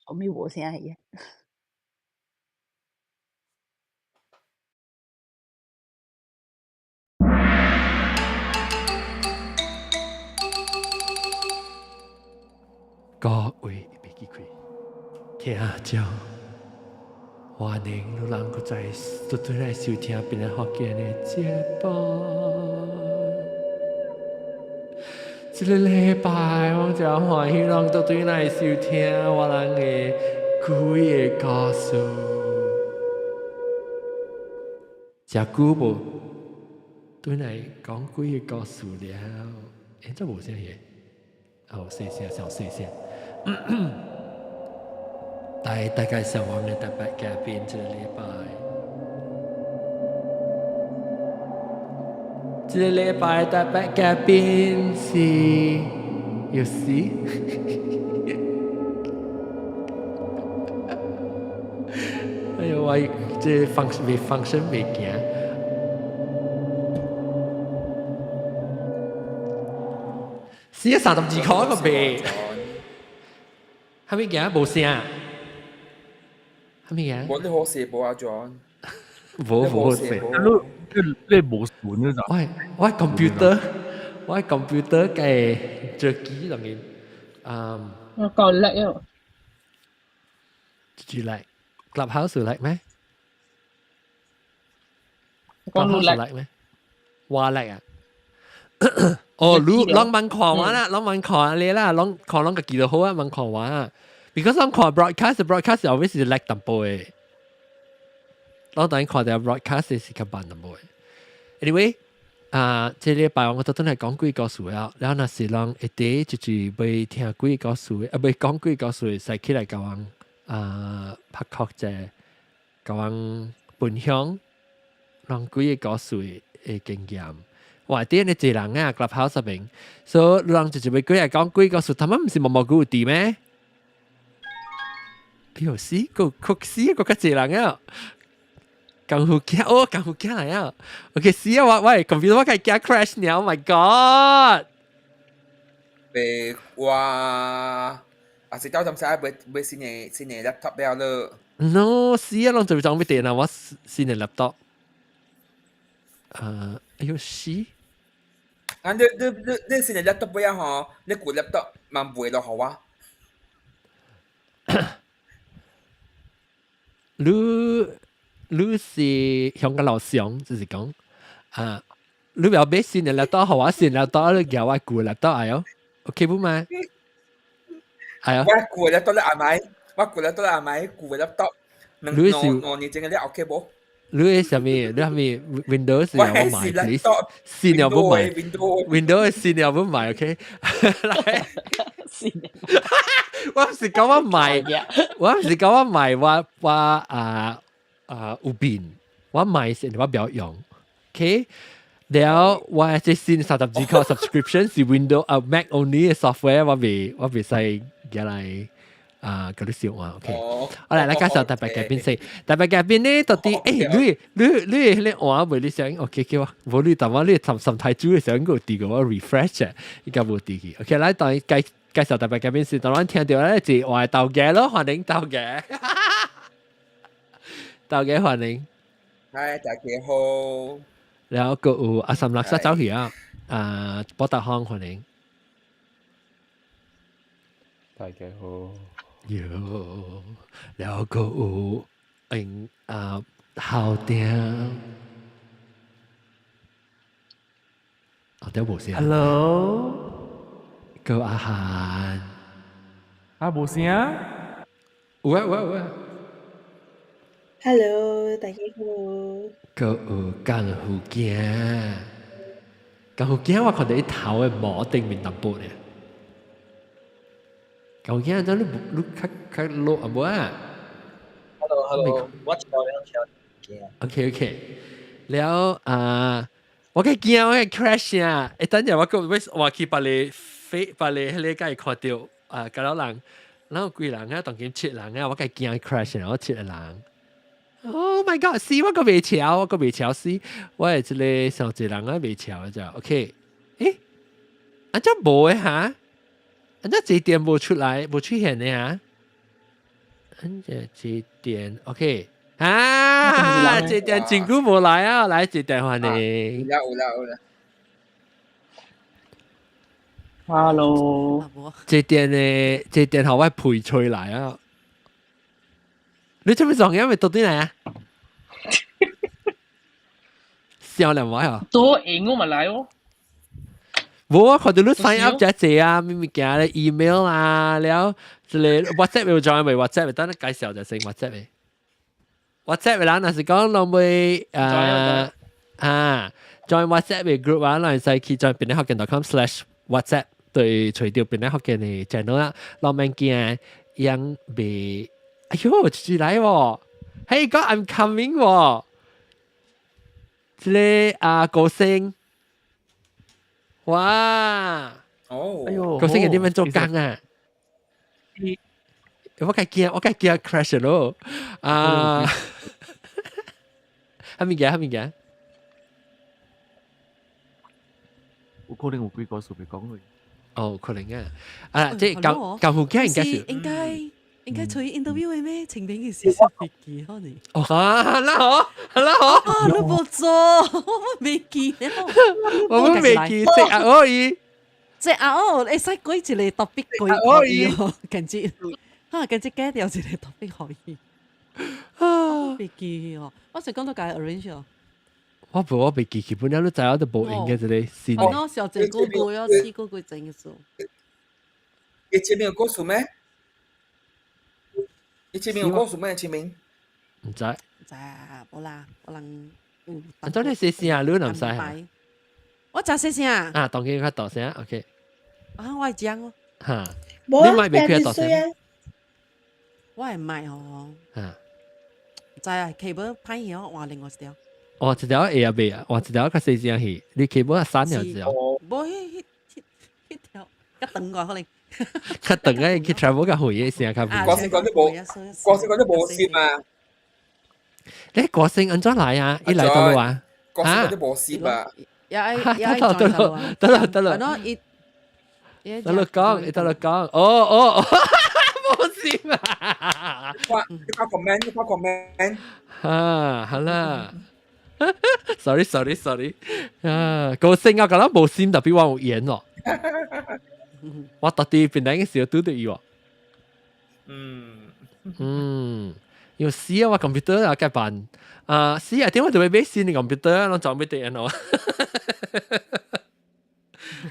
後尾無聲去。各位別記開，聽眾，歡迎你人閣再轉轉來收聽邊個福建的節目。這个禮拜我真歡喜人都轉來收聽我人的鬼的故事。誠久無轉來講鬼的故事了，欸，這無啥嘢，哦，細聲，上細聲。大概上網的特別嘉賓這個禮拜，這個禮拜特別嘉賓是有誰？哎呦，我這 function 未 function 未行。四一32塊個幣，係咪行無聲？係咪行？我你好寫無啊，John？無無寫。你你無存嗰陣。我 computer，我 computer 嘅手機上面，嗯。我夠叻啊！Did you like Clubhouse 叻咩？Clubhouse 叻咩？我叻啊！哦，你攏問看我啦，攏問看你啦，攏看攏家己就好啊，問看我啊。Because 攏看 broadcast，broadcast always 是叻淡薄的。攏等看到 broadcast 是較慢淡薄的。Anyway，啊，這禮拜我特登來講鬼故事啊，然後若是人一啲就是欲聽鬼故事，啊，欲講鬼故事，使起來共阮啊拍曲者，共阮分享人鬼故事的經驗。哇！啲你濟人啊，Clubhouse 入面，所以人就是欲過來講鬼故事，他們毋是毛毛菇有佇咩？哎呦，死個曲死個較濟人啊！功夫鏡哦，功夫鏡來啊！OK，死啊！我我 computer 我開驚 crash 了，Oh my God！別話，啊是到陣時買買新的 laptop 了咯。 No，死啊！攏做裝備電腦，我新的 laptop。啊，哎呦死！啊！你新的 laptop 不要吼，你舊 laptop 嘛賣落予我。你你是香港老鄉，就是講啊，你不要買新的 laptop，予我新 laptop，你叫我舊 laptop 哎喲，OK 不嘛？哎喲，我舊 laptop 你愛買，我舊 laptop 你愛買舊 laptop，你是兩年前嘅你 OK 無？你係啥物？你係咪 Windows 又冇買？你新又冇買？Windows 新又冇買？OK，來，我毋是講我買，我毋是講我買，我啊啊有變，我買先我不要用，OK。了我這新32塊 subscription 是 Windows 啊 Mac only 嘅 software，我未使寄來。啊，嗰啲笑話，OK。好來來介紹特別嘉賓先。特別嘉賓呢，到底欸，你你換未？你想 OK 叫我，無你淡薄你心心態主想個啲個我 refresh 啊，應該無啲去。OK，來當介紹特別嘉賓先，當咱聽到咧是我豆家咯，歡迎豆家，豆家歡迎。嗨，大家好。然後閣有阿三六沙走去啊，啊，寶達康歡迎。大家好。有，然後閣有用啊後店，後店無聲。 Hello，閣有阿韓，啊無聲？有啊有啊有啊。 Hello，大家好。閣有功夫鏡，功夫鏡我看到伊頭的毛頂面淡薄咧。功夫鏡，你你較較落啊無啊？Hello，Hello，我知道了，聽。 OK OK，了啊，我較驚我 crash 啊！欸，等陣我閣欲我去別个飛別个彼个共伊看著啊，甲老人，然後幾人啊，當今七人啊，我較驚 crash 我七個人。Oh my god！死我閣袂撨，我閣袂撨死，我係這個上一人啊袂撨就 OK。欸，按怎無的哈？按怎這點無出來，無出現的哈？嗯，這點 OK 啊，這點真久無來啊，來這點歡迎。有啦有啦有啦。 Hello，這點呢，這點予我陪吹來啊！你做咩撞嘢？咪到底來啊？笑兩位啊！多應我咪來哦。無啊，看到你 sign up 這濟啊，咩物件咧，email 啊，了，這個 WhatsApp 有 join 未？WhatsApp 等你介紹就先 WhatsApp 嘅。WhatsApp 嘅人若是講攏會啊 join WhatsApp 嘅 group 啊，咱會使去 join 變咧福建 .com/WhatsApp 對，揣著變咧福建嘅 channel 啦，攏免驚樣袂。哎喲，出來喎！嘿，講 I'm coming 喎！這個啊高星，哇！哦，哎喲，高星係點樣做工啊？我較驚，我較驚 crash 咯！啊，啥物件？啥物件？有可能有幾個數未講去。哦，可能啊，啊，這舊舊副件應該是應該應該隨 interview 的咩？前面嘅事未記可能。哦，啊，那好，那好。啊，你無做，我未記咧。我們未記，這阿可以。這阿哦，會使過一個 topic 過可以，跟住，哈，跟住改掉一個 topic 可以。啊，未記哦，我是講到共 arrange 哦。我無我未記，基本了你知影都無用嘅這個新的。哦，小鄭哥哥要試過幾整嘅數。你前面有故事咩？你前面有故事咩？前面？毋知。毋知啊，無啦，可能有。按怎你細聲啊？你毋知啊？我誠細聲啊！啊，當然較大聲，OK。啊，我會講哦。哈，你麥袂開大聲？我會麥哦。哈。毋知啊，cable 歹去哦，換另外一條。哦，一條會啊袂啊，換一條較細聲去，你 cable 較散了一條。無，彼彼彼條較長個可能。較長個去 travel 較遠的聲較。歌星講都無，歌星講都無線啊。你歌星按怎來啊？伊來佗落啊？歌星講都無線啊。也愛也愛得咯得咯得咯得咯，得咯講，得咯講，哦哦，無線啊！你發 comment，你發 comment。啊，好啦。sorry sorry sorry，啊，歌星啊，覺得無線特別我有緣咯。我到底本來嘅時候拄著伊喎。嗯嗯，因為死啊，我 computer 啊，該辦啊，死啊，點解就會買新嘅 computer 啊？攏裝欲電腦。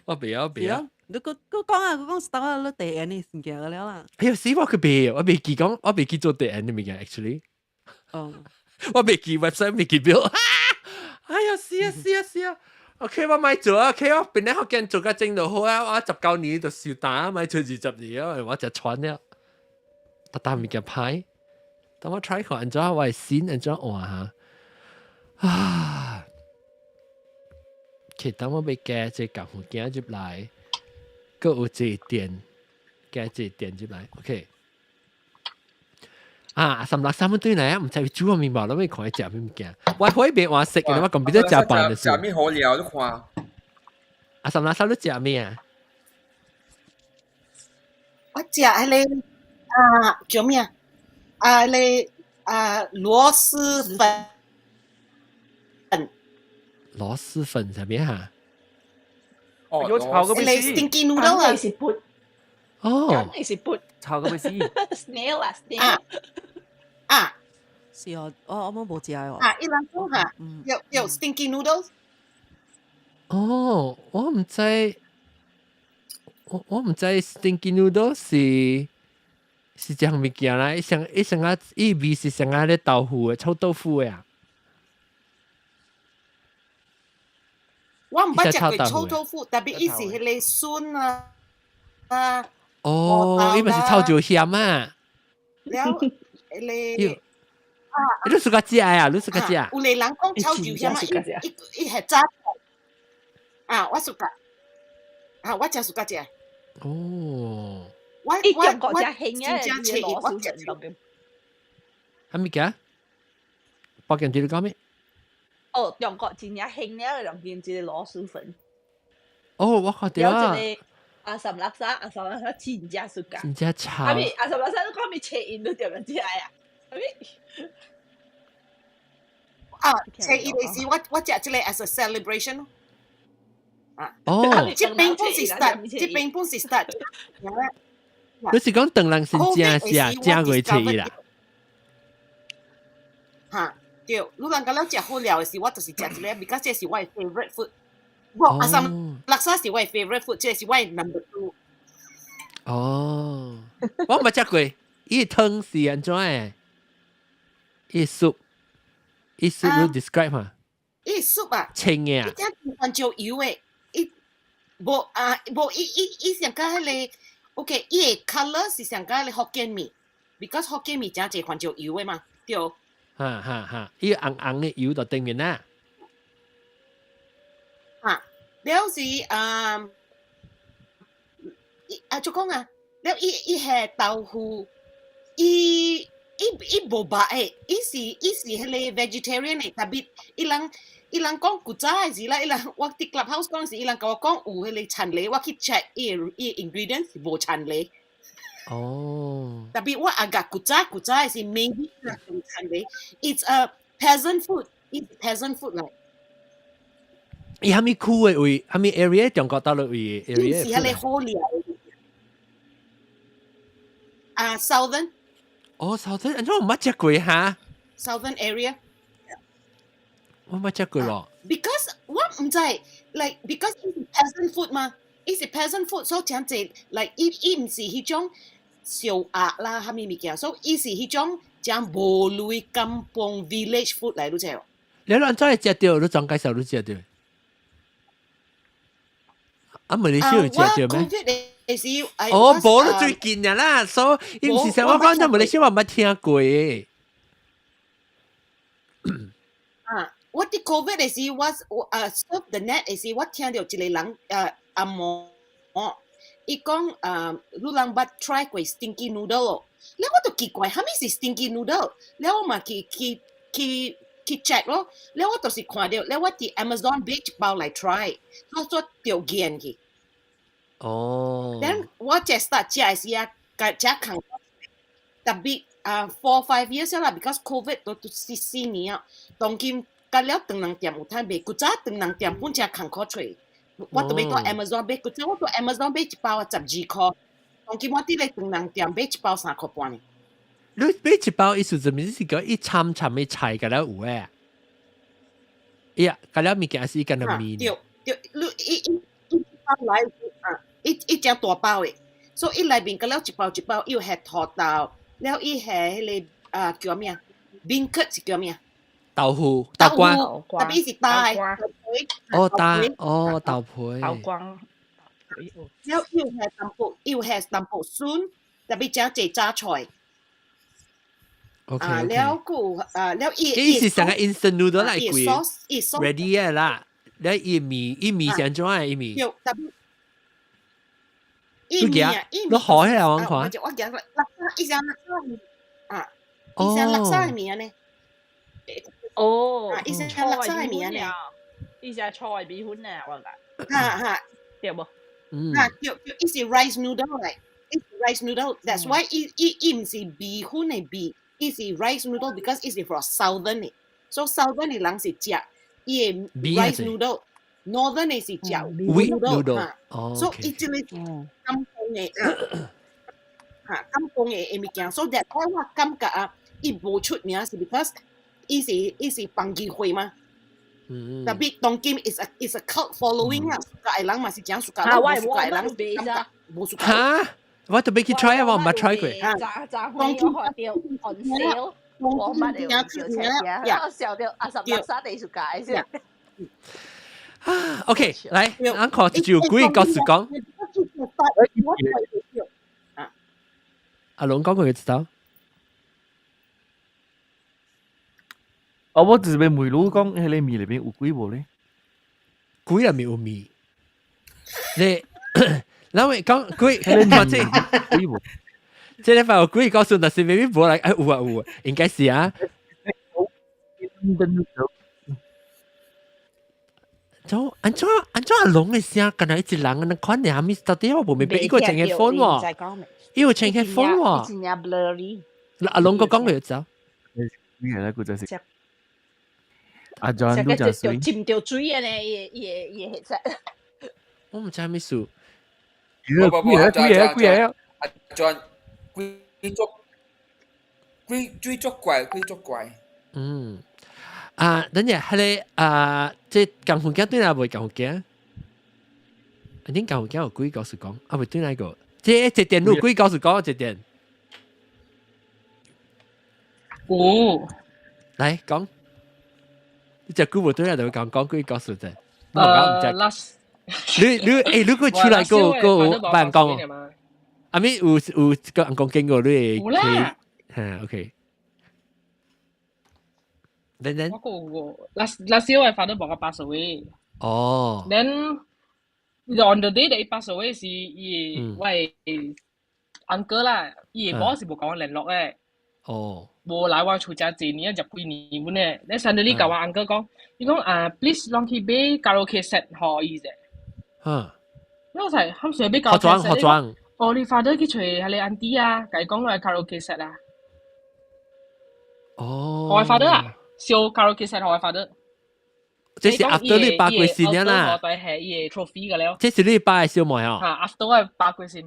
我袂曉袂曉。你閣閣講啊，閣講是當我你第二呢物件了啦。哎喲，死我去袂，我袂記講，我袂記做第二嘅物件，actually。哦。我袂記 website，袂記表。哎呀，死啊死啊死啊！OK，我莫做啊，OK，我本來福建做較正就好啊，我19年就收單，莫做20年啊，我就喘了。逐逐物件歹，等我 try 看按怎我會新按怎換哈。啊，其實等我欲加這個物件入來，閣有這電，加這電入來，OK。啊，三六三蚊對來啊，毋知伊煮啥物嘛，攏欲看伊食啥物件。我可以袂換色嘅，我講變做食飯的時。食咩好料？你看。啊，三六三你食咩啊？我食彼个啊，叫咩啊？啊，彼个啊，螺螄粉。螺螄粉啥物啊？哦，有炒個彼個 stinky noodle 啊。是撥。哦。梗係是撥。炒個咩事？snail 啊，snail。啊啊，是哦，我我無食哦。啊，伊人講哈，有有 stinky noodles。哦，我毋知，我毋知 stinky noodle 是是這項物件啦，伊上伊上啊，伊味是像啊咧豆腐的，臭豆腐的啊。我毋捌食過臭豆腐，特別伊是彼个筍啊啊。哦，伊嘛是臭就鹹啊。了，彼个。你 suka 食啊？你 suka 食？有个人講臭就鹹啊，伊伊係炸啊，我 suka，啊，我誠 suka 食。哦。我我我真正切我食。啥物件？北京這個講咩？哦，中國真正興了，兩邊這個螺螄粉。哦，我看著啊。阿三垃圾，阿三垃圾真正 suka。真正臭。阿咪阿三垃圾，你講咪切因都點樣食啊？阿咪啊，初一的時我食這個 as a celebration 咯。啊，哦，這邊本是 start，這邊本是 start。你是講唐人先正食正月初一啦？嚇，對，你人講了食好料的時，我就是食這個，because 這是我的 favorite food。我阿三叻沙是我的 favorite food，這是我的 number two。哦，我冇食過，伊湯是按怎的？伊 soup，伊 soup 你 describe 嘛？伊 soup 啊，清的啊，伊只番椒油的，伊無啊無伊伊伊上加彼個，OK，伊的 colour 是上加彼個福建麵，because 福建麵誠濟番椒油的嘛，對。哈哈哈，伊紅紅的油就頂面啦。哈，了是啊，啊就講啊，了伊伊係豆腐，伊伊伊無肉的，伊是伊是彼個 vegetarian 的，特別伊人伊人講古早的時啦，伊人我佇 clubhouse 講時，伊人共我講有彼個田螺，我去 check 伊的伊的 ingredients 是無田螺。哦。特別我阿甲古早古早的是 maybe 有田螺，it's a peasant food，it's peasant food 來。伊啥物區的位，啥物 area 中國大陸位 area？是彼個好料。啊，southern。哦，southern，按怎我毋捌食過哈？Southern area。我毋捌食過喎。 Because 我毋知，like because 伊是 peasant food 嘛，伊是 peasant food，所以誠濟，like 伊伊毋是彼種燒鴨啦，啥物物件，所以伊是彼種誠無類甘榜 village food 來，你知無？你按怎會食著？你怎介紹你食著？啊，馬來西亞有食著咩？哦，無你最近啊啦，所以伊毋是啥，我講在馬來西亞我毋捌聽過。啊，我佇 COVID 的時，我surf the net 的時，我聽著一個人阿毛，伊講你人捌 try 過 stinky noodle 咯？了我就奇怪，啥物是 stinky noodle？了我嘛去去去去 check 咯，了我就是看著，了我佇 Amazon 買一包來 try，我做著見去。哦。 Then 我這 start 食的時啊，甲食空，特別啊 4、5 years 啦，because COVID 都都四四年啊，當今甲了唐人店有趁賣，古早唐人店本誠艱苦揣，我都欲佇 Amazon 買，古早我佇 Amazon 買一包啊12箍，當今我佇咧唐人店買一包3箍半呢。你買一包意思就咪是講一摻摻的菜甲了有誒？呀，甲了物件是干焦麵。對對，你伊伊伊一包來啊，伊伊誠大包的，所以伊內面甲了一包一包，伊有下土豆，了伊下彼個啊叫咩啊？beancurd 是叫咩啊？豆腐、豆乾，特別是大的。哦，大哦豆皮。豆乾。了伊有下淡薄，伊有下淡薄蒜，特別誠濟榨菜。 啊，了閣啊，了伊伊是上個 instant noodle 來貴伊 sauce ，ready 的啦。了伊麵，伊麵是按怎的？伊麵。對，特別。伊麵啊，伊你好起來我看。我我講叻沙，伊像叻沙麵啊，伊像叻沙麵呢。哦，伊像叻沙麵呢。伊是菜米粉啊，我講。哈哈，對無？嗯。啊，對對，伊是 rice noodle 來，伊是 rice noodle。That's why 伊伊伊毋是米粉的米，伊是 rice noodle because 伊是 from southern 的，所以 southern 的人是食伊的 rice noodle，northern 的是食 wheat noodle。哦。所以伊這個甘榜的嚇，甘榜的的物件，所以 that 我感覺啊，伊無出名是 because 伊是伊是放機會嘛。特別當今 is a cult following 啊，suka 的人嘛是誠 suka，啊，我無 suka 的人感覺無 suka。嚇！我特別去 try 啊，我毋捌 try 過。昨昨昏我看著 on sale，我捌會有小車，我想著阿十六三地 suka 先。啊，OK，來，咱看一句鬼故事講。阿龍講過就知道。哦，我就是欲問你講，彼個麵內面有鬼無咧？鬼內面有麵。你，咱會講鬼，看這鬼無？這禮拜有鬼告訴，但是明明無來，哎有啊有啊，應該是啊。就按怎按怎阿龍嘅聲，敢若一個人按呢款爾咪到底我無明白，伊個穿 headphone 喎，伊有穿 headphone 喎，真正 blurry。阿龍個講佢就走。你係個就是阿 John 都就真水，浸到水嘅呢，伊伊伊迄隻。我毋知咩事。幾個幾個幾個幾個。阿 John 幾足幾幾足怪，幾足怪。嗯。啊，等陣係你啊，即係共福鏡對來袂共福鏡？恁共福鏡有幾個是講？啊，袂對來個？這這電路幾個是講？這電？有。來講。你隻久無對來就會講講幾個數啫。誒，last。你你誒，你個出來個個辦公？阿咪有有個人講經過你會？有啦。嚇，OK。Then then 我個有 last last year 我 father 無個 pass away。哦。 Then on the day that 伊 pass away 是伊我的 uncle 啦，伊的 boss 是無共我聯絡的。哦。無來我厝遮濟年啊，十幾年本咧。你 suddenly 共我 uncle 講，伊講啊，please 攏去買卡拉 OK set 予伊者。嚇。我就係冚水買卡拉 OK set。學裝。哦，你 father 去揣彼個 auntie 啊，共伊講我卡拉 OK set 啊。哦。我 father 啊。燒卡拉 OK set 予我 father。這是 after 你爸過身啦。我係伊個 trophy 個了。這是你爸的小妹哦。嚇，after 我爸過身。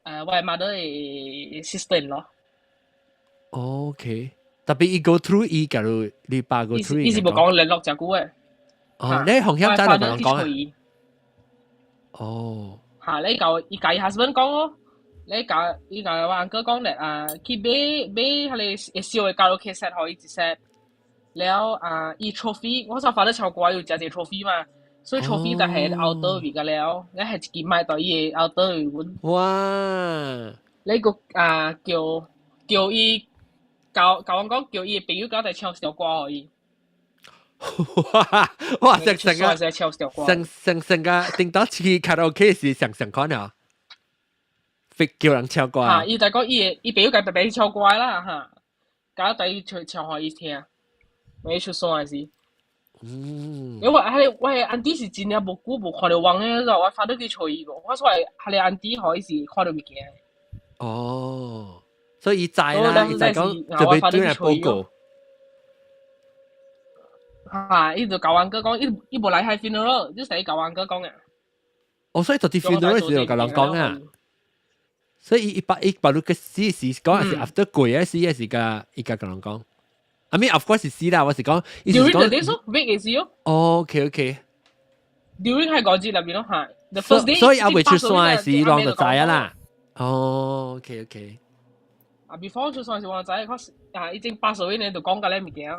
我 mother 的 sister in law。 OK，特別伊 go through 伊，假如你爸 go through 伊是無講聯絡誠久的。哦，你洪險仔就同人講啊。哦。嚇，你舊伊共伊 husband 講哦，你共伊共我 uncle 講咧啊，去買買彼個會燒的卡拉 OK set 予伊一 set，了啊，伊 trophy，我就發得超過有誠濟 trophy 嘛，所以 trophy 就係 altar 位個了，你係一支麥到伊的 altar 位阮。哇！你個啊叫叫伊教教我講叫伊的朋友交代唱小歌予伊。哇！哇！成成個成成成個頂到去卡拉 OK 是上上款啊！逼叫人唱歌。嚇！伊就講伊的伊朋友共白白去唱歌啦嚇，搞到伊唱唱予伊聽，未出山的時。嗯。因為彼個我的 auntie 是真正無久無看著王的，我發到去揣伊無，我說彼個 auntie 予伊是看著物件。哦，所以伊知啦，伊知講就欲轉來報告。嚇！伊就共阮哥講，伊伊無來彼 funeral，就是伊共阮哥講嘅。哦，所以就佇 funeral 時就共人講啊。所以伊伊伊把你個死是講係 after 過啊死，還是共伊共共人講？I mean of course 是死啦，我是講。 During the day 咯，week 嘅時咯。 OK OK。 During 係嗰節入邊咯，嚇。The first day。所以阿未出山嘅時，攏就知啊啦。哦，OK OK。啊，before 出山時我知，可是啊，已經80歲呢，就講過咧物件。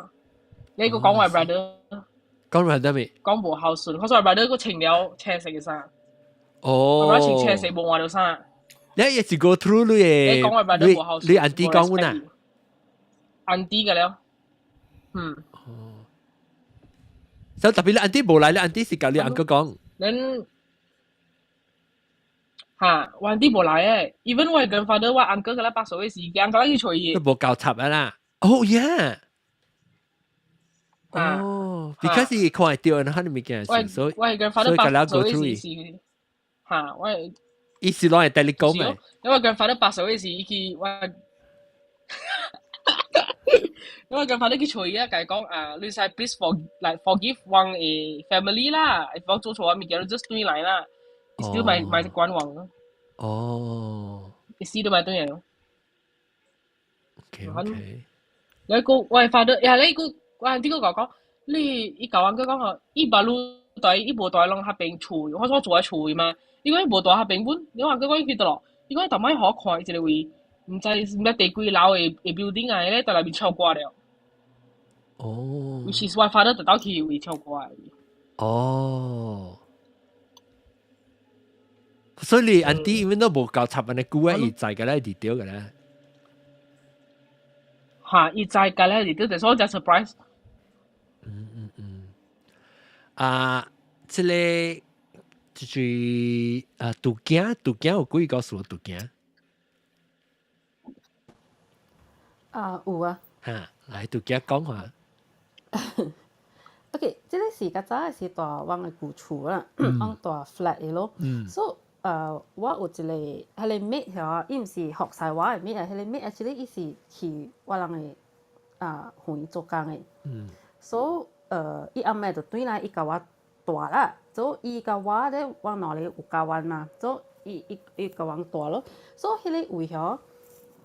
你個講我 brother。講 brother 未？講無孝順，我說 brother 個穿了青色嘅衫。哦。我穿青色無換著衫。你也是 go through 你嘅，你講我 brother 無孝順。你 auntie 講阮啊？ auntie 嘅了。嗯。哦。所以特別你 auntie 無來，你 auntie 是共你 uncle 講。恁嚇，我 auntie 無來誒，even 我 grandfather 我 uncle 個咧80歲時，uncle 去揣伊。都無交插啊啦。Oh yeah。哦，because 伊看會著，然後你物件是，所以我 grandfather 80歲時是嚇，我伊是攏會帶你講咩？因為 grandfather 80歲時，伊去我。因為 grandfather 去揣伊啊，共伊講啊，你使 please for like forgive 阮的 family 啦，if 我做錯物件，你 just 轉來啦，still 買買關王咯。哦。伊死都買轉來咯。 OK OK。你個我 father 呀，你個我啲個講講，你伊舊阮個講吼，伊把路佇伊無佇攏彼邊厝，我說我住喺厝嘛，伊講伊無佇彼邊本，你話佢講伊去佗落，伊講伊逐擺予我看一個位，毋知毋知第幾樓的的 building 啊，咧佇內面唱歌了。哦。 Which is 我 father 特兜去位唱歌的。哦。所以你 auntie 因為都無夠插按呢久啊，伊知個咧佇著個咧。嚇！伊知個咧佇著，所以我真 surprise。嗯嗯嗯。啊，這個就是啊，杜囝杜囝有幾個數杜囝？啊，有啊。嚇，來杜囝講下。OK，這個是較早是住阮的舊厝啦，阮住 flat 的咯。So 我有一個彼個 maid 遐，伊毋是服侍我的 maid 啊，彼個 maid actually 伊是去我人的園做工的。So 伊暗暝就轉來，伊共我帶啦。So 伊共我咧，我兩个有交往嘛。So 伊共阮帶咯。So 彼個位遐，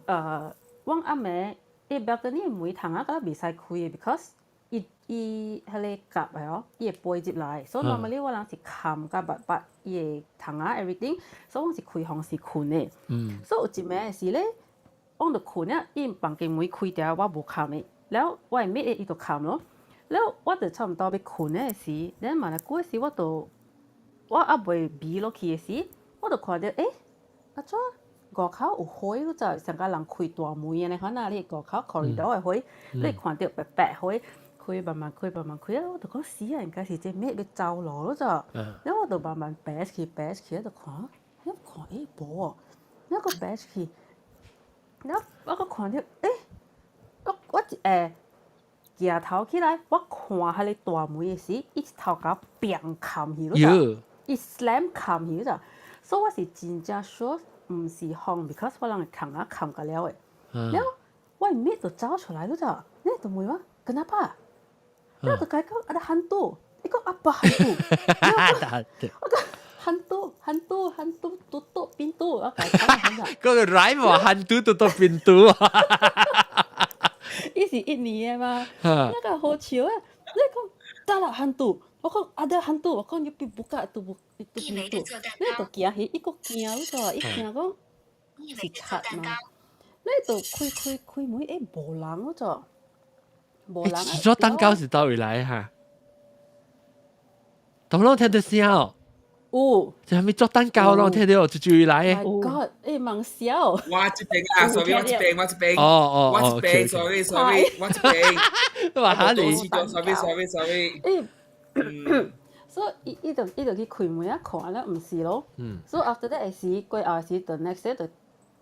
阮暗暝伊 balcony 的門窗仔敢若袂使開的，because 伊彼個夾的哦，伊會飛入來。所以 normally 我人是冚甲密密伊的窗仔 everything，所以阮是開風時睏的。所以有一暝的時咧，阮就睏了，伊房間門開著，我無冚的。了我的 maid 伊就冚咯。了我就差毋多欲睏的時，了嘛來久的時，我就我猶未瞇落去的時，我就看著按怎外口有火，你知像甲人開大門按呢款啊，你外口 corridor 的火，你會看著白白火開慢慢開慢慢開啊，我就講死啊，應該是這 maid 欲走路咯咋。了我就慢慢爬去爬去，就看，一看無哦，了閣爬去，了我閣看著我一下舉頭起來，我看彼个大門的時，伊一頭共我砰冚去咯咋，伊 slam 冚去咋，所以我是真正 sure 毋是風，because 我人的窗仔冚甲了的。了我的 maid 就走出來咯咋，你就問我 kenapa？了就共伊講 ada hantu，伊講 apa hantu？我講 hantu hantu hantu tutup pintu，我共伊講咋。嗰個 rhyme 話 hantu tutup pintu。伊是印尼的嘛，那個好笑啊！你講得啦 hantu，我講 ada hantu，我講你別 buka itu itu pintu，你就驚去，伊閣驚你知，伊驚講是賊嘛，你就開開開門，無人嗰隻，無人。做蛋糕是佗位來哈？當攏聽著聲哦。有。這係咪做蛋糕攏聽著，就就來。 My God！茫笑。我這邊啊，sorry，我這邊，我這邊。哦我這邊，sorry sorry，我這邊。話哈你。 sorry sorry sorry。所以伊就去開門啊，看了毋是咯。所以 after that 時過後時，就 next day 就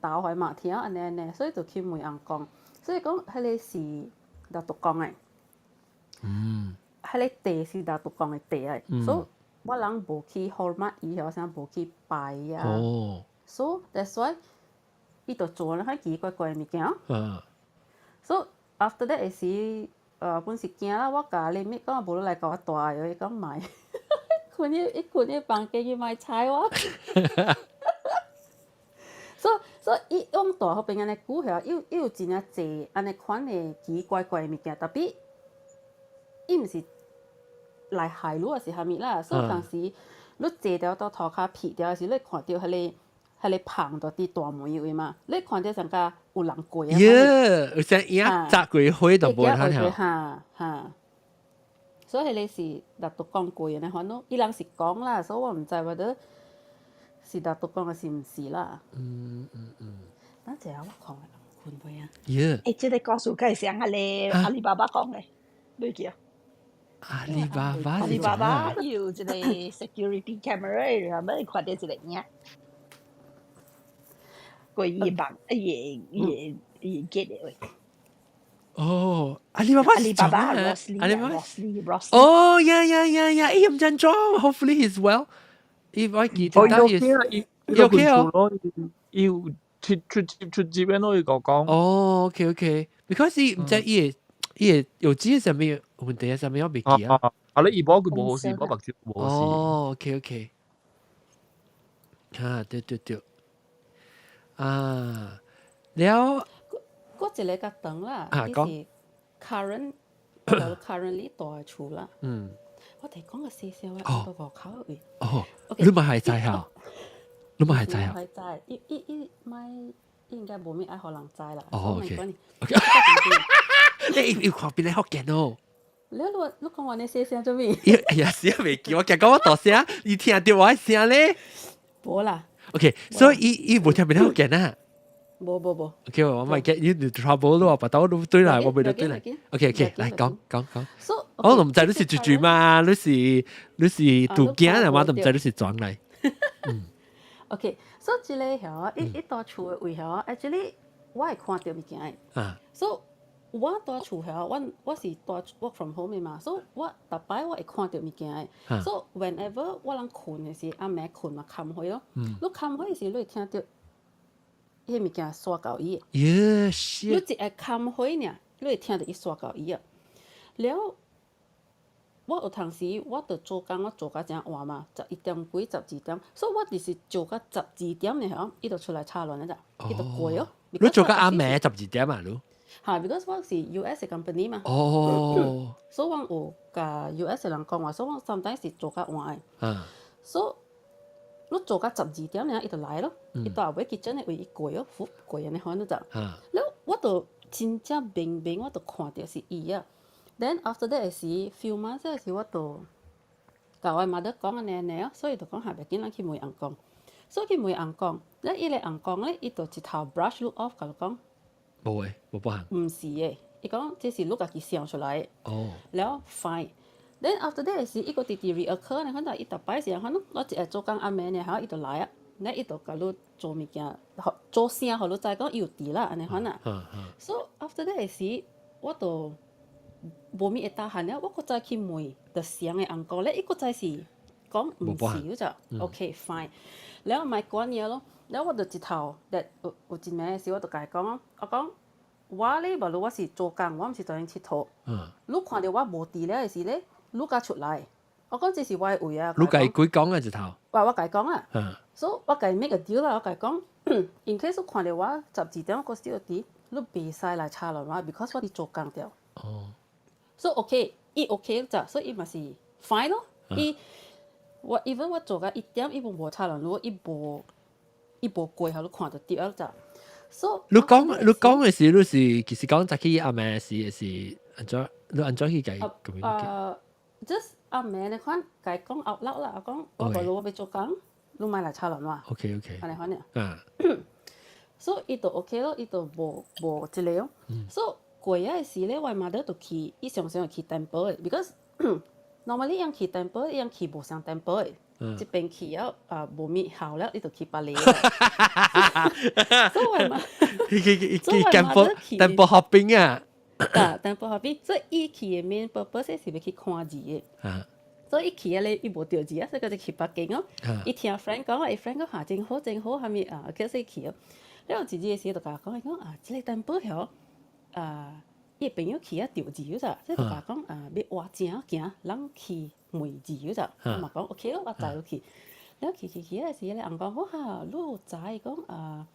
投回嘛聽按呢按呢，所以就去問翁講。所以講彼个是拿督公的。彼个地是拿督公的地來，所以我人無去 hormat 伊，好像無去拜啊。所以 that's why 伊就做了較奇奇怪怪的物件。所以 after that 時，本是驚啦，我共你 maid 講無你來共我帶，伊講莫。睏彼伊睏彼房間去莫睬我。所以伊往大彼邊按呢久遐，伊有真正濟按呢款的奇奇怪怪的物件，tapi 伊毋是來害你，抑是啥物啦？所以當時你坐著到塗跤皮著時，你看著彼個棚就佇大門位嘛，你看著像甲有人過啊。耶，有聲影砸過火都無睇條。哈哈。所以彼個是拿督講過的，反正伊人是講啦，所以我毋知話得是拿督講的是毋是啦。等陣我看困未啊？耶！這个故事該是阿里阿里巴巴講的，你記啊？阿里巴巴，阿里巴巴有一個 security camera，然後看著一個影，過伊房，伊伊伊 gate 的位。哦，阿里巴巴，阿里巴巴，阿里巴巴，Rosli，Rosli。哦，yeah，毋知怎，Hopefully he's well。伊我記得，哦，伊 OK 啊，伊 OK 哦，伊有出出出出入咯，伊個講。哦，OK OK，because 伊毋知伊會有知啥物問題啊？啥物我袂記啊。啊，你伊無佢無好事，無目睭無好事。哦，OK OK。啊，對對對。啊，了。嗰一個較長啦，伊是 currently 住的厝啦。我哋講個細聲，我到外口位。哦，你嘛係知嚇？你嘛係知嚇？係知，伊伊伊買應該無咩愛予人知啦。哦，OK。你要看邊個福建哦？你講話你細聲做咩？哎呀，死啊！未記我講講我大聲，伊聽著我的聲咧。無啦。 OK，所以伊伊無聽邊個福建啊？無無無。 OK，我咪 get you into trouble 咯，把刀都對來，我袂得對來。OK OK，來講講講。我都毋知你是豬豬嘛，你是杜囝啊，我都毋知你是轉來。 OK，所以這個遐，伊伊蹛厝的位遐，actually 我會看著物件的。所以我蹛厝遐，我是蹛 work from home 的嘛，so 我逐擺我會看著物件的。So whenever 我人睏的時，暗暝睏嘛冚被咯。你冚被時，你會聽著彼個物件刷到伊的。你一下冚被爾，你會聽著伊刷到伊啊。了，我有當時我著做工，我做甲誠晏嘛，11點幾、12點，所以我就是做到十二點的吼，伊就出來吵亂了咋，伊就過哦。你做到暗暝十二點啊？你？嚇，because 我是 US company 嘛。所以我有共 US 人講話，所以我 sometimes 是做較晏的。所以你做到十二點爾，伊就來咯。伊蹛後尾 kitchen 的位伊過哦，浮過按呢款就。了，我就真正明明我就看著是伊啊。Then after that 的時，few months 的時，我就共我 mother 講按呢按呢哦，所以就講下袂緊，咱去問翁公。所以去問翁公，了伊個翁公咧，伊就一頭 brush 你 off，共你講。無的，無保行。毋是的，伊講這是你家己想出來的。了 fine。Then after that 時，伊閣直直 reoccur 呢，反正伊逐擺是反正我一下做工暗暝呢，吼，伊就來啊，了伊就共你做物件，做聲，予你知講伊有佇啦，按呢款啊。So after that 時，我就無物會答案了，我閣再去問就相的翁公咧，伊閣再是講毋是，就 OK fine。了莫管伊咯，了我就一頭，有有一暝時，我就共伊講，我講我咧無論我是做工，我毋是專門𨑨迌。你看著我無佇了的時咧，你才出來。我講這是我的位啊。你共伊鬼講啊一頭。我共伊講啊。所以我共伊 make a deal 啦，我共伊講，in case 你看著我十二點閣 still 佇，你袂使來吵亂我，because 我佇做工著。所以 OK，伊 OK 咋，所以伊嘛是 fine 咯。伊我 even 我做到1點，伊嘛無吵亂你，伊無過予你看著著啊咋。所以你講的時，你是其實講早起暗暝時是按怎？你按怎去共伊咁樣？ Just 暗暝你看，共伊講 out loud 啦，我講我無路我欲做工，你莫來吵亂我。 按呢款爾。所以伊就 OK 咯，伊就無這个咯。所以過仔時咧，我媽就去，伊常常會去 temple 的，because normally 伊去 temple，伊去無相 temple 的。這邊去了啊，無物效了，伊就去別个。所以我媽，去去 temple temple hopping 啊！啊，temple hopping，所以伊去的 main purpose 是欲去看字的。所以伊去咧，伊無著字啊，所以佢就去別間哦。伊聽 friend 講，伊 friend 講嚇真好真好，啥物啊，叫說去哦。了有一日時就共我講，伊講啊，這个 temple 曉啊，伊朋友去啊著字咋，所以就共我講啊，欲換正行，人去問字咋，我嘛講 OK 咯，我載你去。了去去去的時咧，翁講好哈，你有知講啊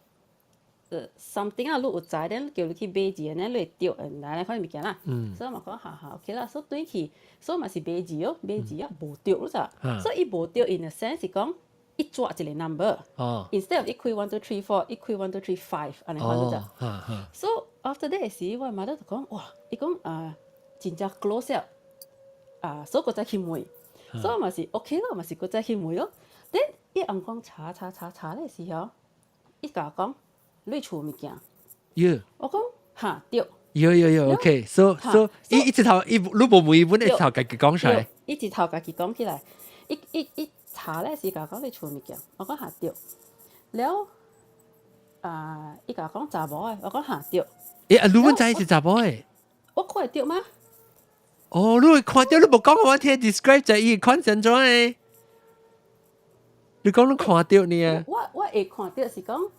？Something 啊，你有知，咧叫你去買字，呢你會著，來來款物件啦。所以嘛講哈哈 OK 啦，所以轉去，所以嘛是買字哦，買字啊無著咯咋。所以伊無著，in a sense 是講伊抓一個 number。Instead of 伊開 one two three four，伊開 one two three five，按呢款咯咋。So after that 時，我媽就講哇，伊講啊，真正 close 啊，啊，所以閣再去問，所以嘛是 OK 咯，嘛是閣再去問咯。Then 伊翁講查查查查咧時候，伊共我講你厝物件。我講哈對。有有有，OK，so so 伊一頭伊你無問伊，阮一頭家己講出來。伊一頭家己講起來，伊查咧是共我講你厝物件，我講哈對。了啊，伊共我講查某的，我講哈對。欸，啊，你阮知是查某的？我看會著嗎？哦，你會看著，你無講我聽 describe 就伊款怎樣的？你講你看著呢？我會看著是講，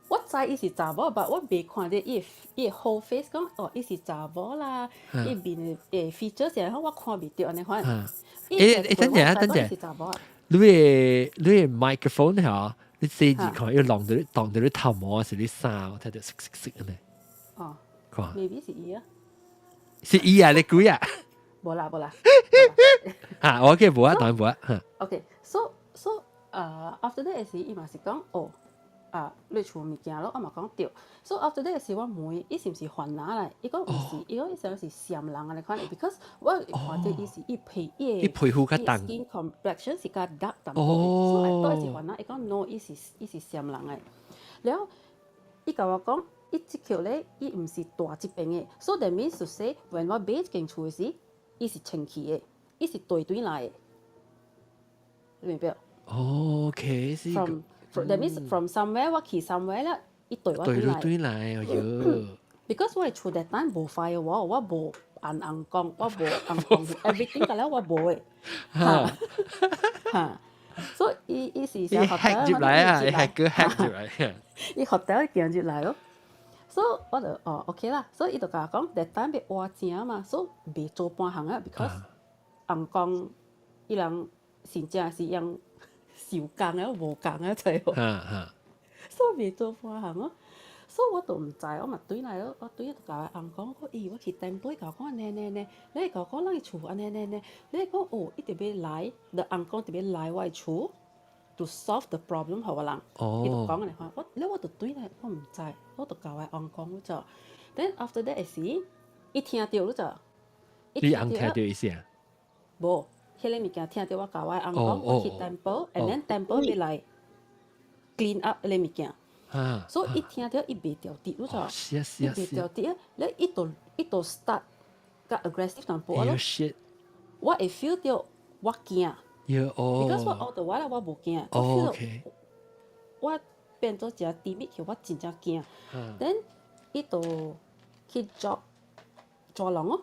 我知伊是查某，但我袂看著伊 whole face 講哦，伊是查某啦，伊面的 feature 是我看袂著按呢款。欸欸，等陣啊，等陣。你的 microphone 嚇，你細字看，要弄到你擋到你頭毛，是你衫，我睇到色色色呢。哦。看。 maybe 是伊啊。是伊啊，你鬼啊？無啦無啦。嚇，我記無啊，當然無啊。 OK，so after that 時，伊嘛是講哦，啊，你厝物件咯，我嘛講對。So after that 時，我問伊是毋是番仔來？伊講毋是，伊講伊想是暹人按呢款，because 我看著伊是伊皮伊伊皮膚較重，skin complexion 是較 dark 淡薄，所以都是番仔。伊講 no，伊是暹人的。了，伊共我講，伊這橋咧，伊毋是蹛這邊的，so that means to say，when 我買這間厝時，伊是清氣的，伊是對對來的，你明白？ OK，是。 From that means from somewhere 我去 somewhere 啦，伊對我對來。對來，哎喲。，because 我厝 that time 無 firewall，我無按尪公，我無尪公，everything 個了我無的，嚇嚇，所以伊伊是伊 hack 入來啊，伊 hack 個 hack 入來，伊 hotel 行入來咯。所以我就哦 OK 啦，所以伊就共我講，that time 欲換正嘛，所以袂做半項啊，because 尪公伊人真正是用手工啊，無工啊，知無？所以袂做半項咯。所以我都毋知，我嘛轉來咯，我轉就共我翁講，我咦，我去 temple 共我講按呢按呢，你共我講咱厝按呢按呢，你講哦，伊特別來，the 尪公特別來我的厝，to solve the problem 予我人。伊就講按呢款，我了我就轉來，我毋知，我就共我翁講，我就，then after that 的時，伊聽著你就，你翁聽著意思啊？無，彼个物件聽著我共我翁講，我去 temple，and then temple 欲來 clean up 彼个物件。所以伊聽著伊袂著佇，你知？伊袂著佇啊！咧伊就伊就 start 較 aggressive 淡薄咯。我會 feel 著我驚。Because 我 all the while 我無驚，我 feel 到我變做誠甜蜜去，我真正驚。Then 伊就去鑿走廊咯。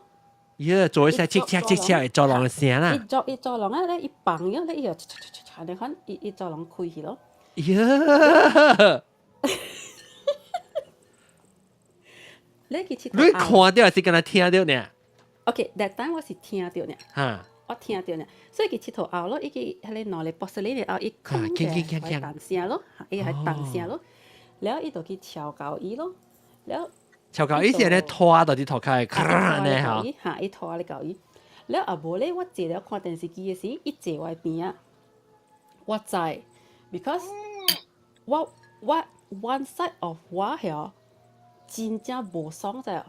耶，做一聲切切切切，走廊的聲啦。伊鑿伊走廊啊，咧伊放咗咧，伊就切切切切，你看伊伊走廊開去咯。耶！你去你看著還是敢若聽著呢？OK，that time 我是聽著呢。我聽著呢，所以佢𨑨迌後咯，伊去彼个兩个玻璃的後，伊空嘅係彈聲咯，伊係彈聲咯，了伊就去敲交伊咯，了敲交伊是咧拖到佇塗跤，咔呢嚇，嚇伊拖咧交伊，了後無咧，我坐了看電視機的時，伊坐我邊仔，我知，because 我我 one side of 我遐真正無爽者。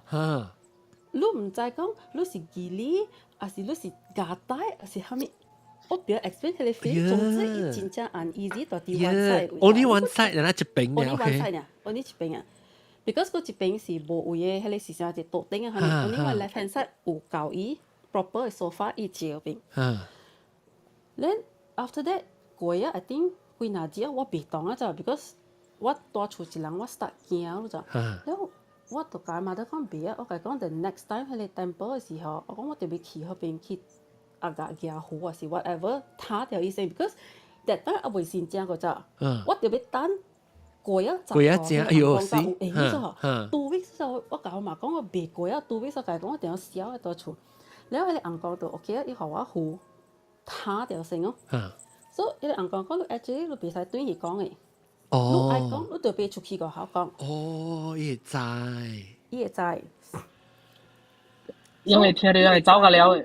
你毋知講你是忌廉，還是你是鴨帶，還是啥物？我袂曉 explain 彼个 feeling，總之伊真正 uneasy 佇 one side。 Only one side，然後一邊 Only one side 爾，only 一邊啊。Because 佫一邊是無位的，彼个是啥一桌頂啊，only 我 left hand side 有夠伊 proper 的 sofa 伊坐邊。Then after that 過啊，I think 幾若日我袂動啊，就 because 我蹛厝一人，我 start 驚咯就。了我就共媽媽講袂啊，我共伊講 the next time 彼个 temple 的時候，我講我特別去彼邊去啊共舉符還是 whatever，打掉伊先，because that time 猶未新正個咋，我特別等過啊十過啊正，哎喲死，有閒咗，2 weeks 就我共我媽講我袂過啊，2 weeks 我共伊講我定要痟的蹛厝，了彼个尪公就 OK 啊，伊予我符打掉先哦。所以彼个尪公講你 actually 你袂使對伊講的。你愛講，你就別出去外口講。哦，伊會知。伊會知。因為聽著會走甲了的。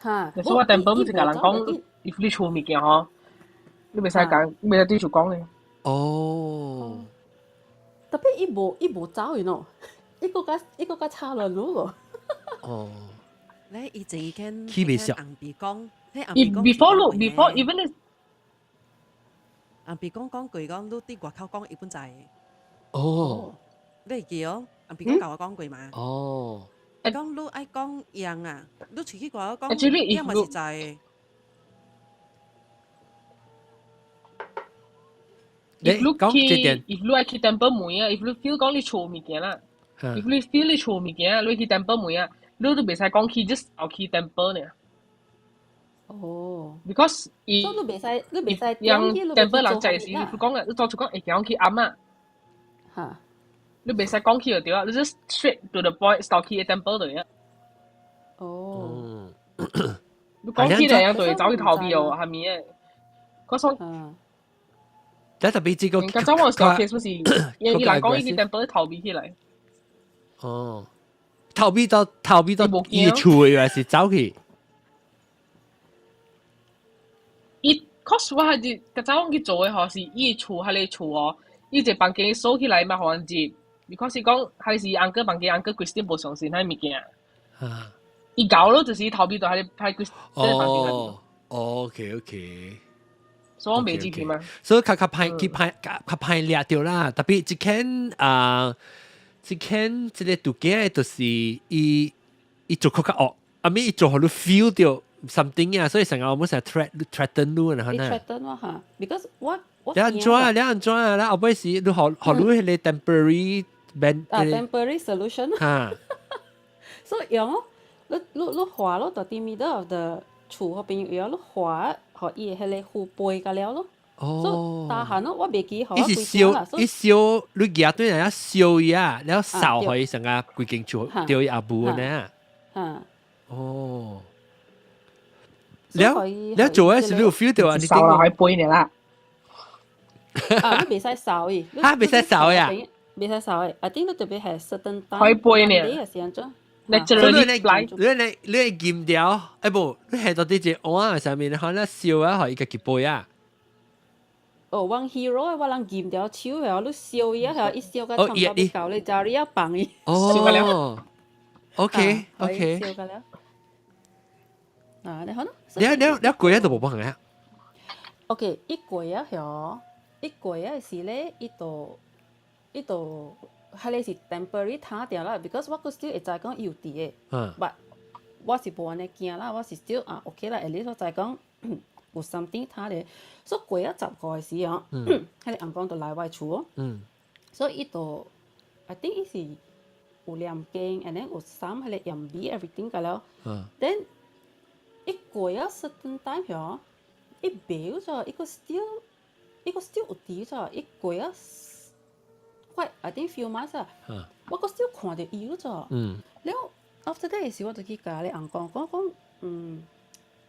嚇！但是我 temple 毋是共人講，if 你厝物件吼，你袂使講，你袂使對厝講的。哦。特別伊無伊無走去喏，伊閣較伊閣較差亂咯。哦。咧，伊前間起袂熟。紅鼻講，伊 before 你 before even 紅鼻講講過講，你佇外口講伊本知。哦。你會記哦？紅鼻講共我講過嘛？哦。講你愛講樣啊，你出去外口講，樣嘛是知。 If 你去，if 你愛去 temple 問啊，if 你 feel 講你厝物件啦，if 你 feel 你厝物件，你去 temple 問啊，你都袂使講去，just 後去 temple 爾。哦。 Because 伊，所以你袂使，你袂使讓 temple 人在時，你講啊，你做出講會講去暗啊。嚇。你袂使講去就對啊，你 just straight to the point，到去 temple 就對。哦。你講起來樣就會走去逃避哦，係咪啊？嗰種。但特別這個，較早我時候 case 是，伊人講伊去 temple 逃避起來。哦，逃避到逃避到伊厝的，還是走去？伊 cause 我係是較早去做的吼，是伊厝彼个厝哦，伊一個房間鎖起來嘛，予人入。because 是講還是 uncle 房間 uncle Christine 無相信彼物件。伊搞咯，就是逃避到彼個彼 Christine 房間。哦，OK OK。所以我袂入去嘛。所以較較歹去歹較較歹掠著啦。特別這間啊，這間這个拄囝的就是伊伊做較較惡，啊咪伊做予你 feel 著 something 啊，所以成日我們成日 threat threaten 你啊，伊 threaten 我嚇，because 我我你按怎啊？你按怎啊？你後尾時你予予你彼个 temporary band 啊 temporary solution。所以用咯，你畫咯，就佇 middle of the 厝嗰邊用，你畫，予伊彼个糊背甲了咯。哦。大漢咯，我袂記予我伊是燒，伊燒，你夾對人家燒伊啊，然後掃予伊成個規間厝掉伊阿母呢。嚇。哦。了了做嘅時你有 feel 到啊？你掃落去背你啦。啊，你袂使掃伊。嚇，袂使掃呀？袂使掃的，I think 你特別係 certain time。可以背呢？你係安怎？ Naturally fly。你你劍掉，哎無，你係到底一碗上面，可能燒啊，予伊家己背啊。哦，one hero 我人劍掉手的，你燒伊啊，伊燒甲差毋多欲到你，就你要放伊。哦。OK OK。燒甲了。啊，你好咯。你你過一都無幫啊？OK，伊過啊曉，伊過啊時咧，伊就，彼个是 temporary 攤掉啦，because 我閣 still 會知講伊有佇的。But 我是無按呢驚啦，我是 still 啊 OK 啦，at least 我知講有 something 攤咧。所以過啊10個時哦，彼个翁公就來我厝哦。所以伊就，I think 伊是有念經，and then 有送彼个鹽米 everything 甲了。Then 伊過啊 certain time 曉，伊袂咗，伊閣 still 有佇咗，伊過啊。快，I think few months 啊，我閣 still 看著伊咗。了 after that 時，我就去共彼个翁公講講，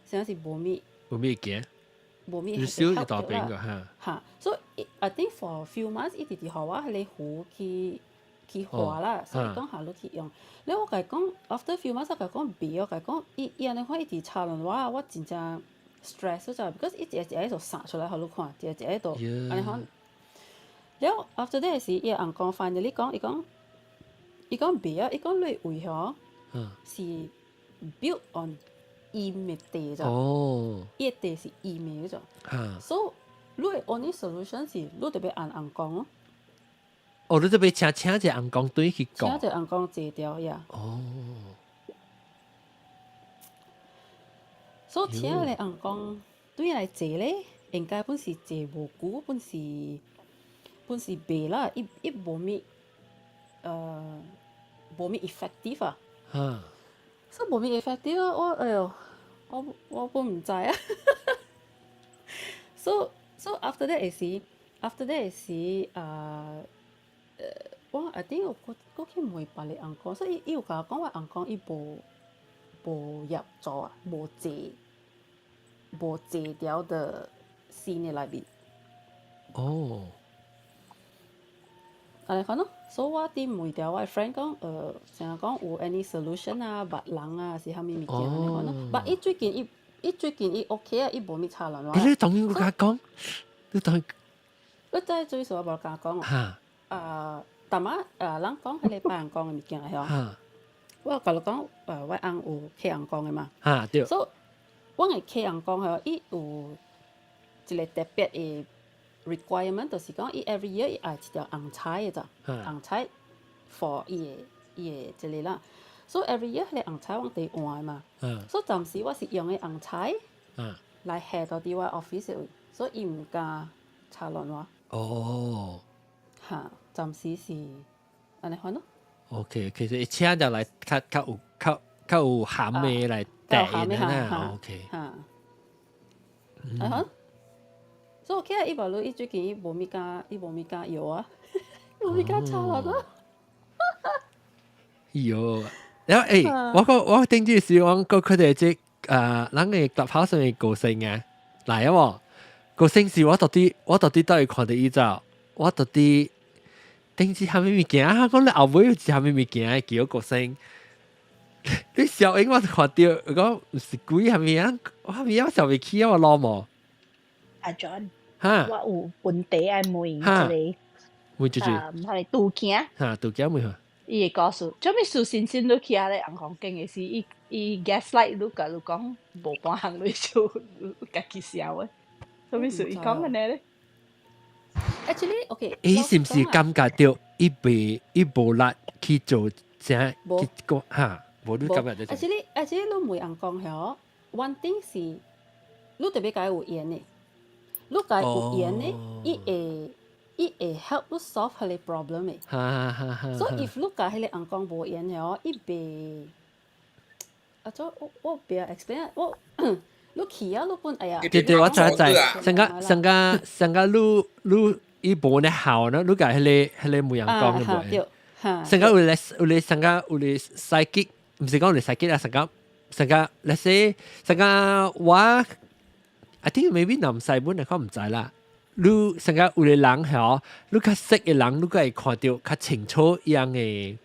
啥是無物，無物驚，無物你燒一大邊個嚇。嚇，所以 I think for few months 伊直直予我彼个符去畫啦，所以講下你去用。了我共伊講，after few months 我共伊講袂，我共伊講，伊按呢款一直插落我，我真正 stress 咗，because 伊一個一個就灑出來予你看，一個一個就按呢款。了 after that 時，伊翁公 finally 講，伊講袂啊，伊講你胃吼是 built on 陰的地咋，伊的地是陰的咋，所以你的 only solution 是你特別按翁公咯。哦，你特別請一個翁公對去講，請一個翁公坐掉呀。哦。所以請個翁公對來坐咧，應該本是坐無久，本是袂啦，伊無物 effective 啊。所以無物 effective 我哎喲，我本毋知啊。So after that 時，after that 時啊，我 I think 我閣去問別个翁公，所以伊有共我講，我翁公伊無入做啊，無坐掉的心的內面。哦。按呢款咯，所以我佇問著我的 friend 講，成日講有 any solution 啊，捌人啊，是啥物物件按呢款咯。But 伊最近伊 OK 啊，伊無物插人。欸，你當然共講，你當。你知最數我無共講哦。啊，逐擺啊，人講彼個拜翁公的物件曉。我共你講，我翁有客翁公的嘛。嚇對。所以，阮的客翁公吼，伊有一個特別的 requirement，就是講伊 every year 伊愛一條紅彩的咋，紅彩 for 伊的這個啦。所以 every year 彼個紅彩阮得換的嘛。所以暫時我是用的紅彩來下到佇我 office 的位，所以伊毋敢插亂我。哦。嚇，暫時是按呢款咯。 OK，其實伊請就來較有餡的來帶的啦。OK。嚇。啊好。所以我記得伊無伊最近伊無物敢藥啊，無物敢插落啊。喲，然後欸，我頂住時我講佢哋這啊，咱個 Clubhouse 上面高聲啊，來啊無？高聲是我到底到底看著伊走，我到底頂住啥物物件啊？講你後尾有啥物物件叫高聲？你小英我就看著，講毋是鬼啥物啊？我啥物啊？我想袂起啊！我老無。阿 John，哈，我有問題愛問一個，問一句，係杜囝，哈，杜囝問下。伊的故事，做物事先先你去遐咧紅房間的時，伊 gaslight 你，共你講無半項你就家己笑的，做物事伊講按呢咧？Actually, OK。伊是毋是感覺著伊袂伊無力去做啥去講哈？無你感覺著？ Actually, 你問翁公曉，one thing 是你特別共伊有緣的，你共伊有緣的，伊會伊會 help 你 solve 彼个 problem 的。哈哈哈。所以 if 你共彼个翁公無緣的哦，伊袂啊，做我我袂 explain 我你去啊，你本哎呀。對對，我知知，上個上個上個你你伊無呢效呢，你共彼个牧羊講的無？上個有咧有咧上個有咧 psychic，毋是講有咧 psychic 啊，上個上個，let's say 上個我，I think maybe 南西本來講毋知啦。你上個有個人吼，你較識的人，你閣會看著較清楚樣的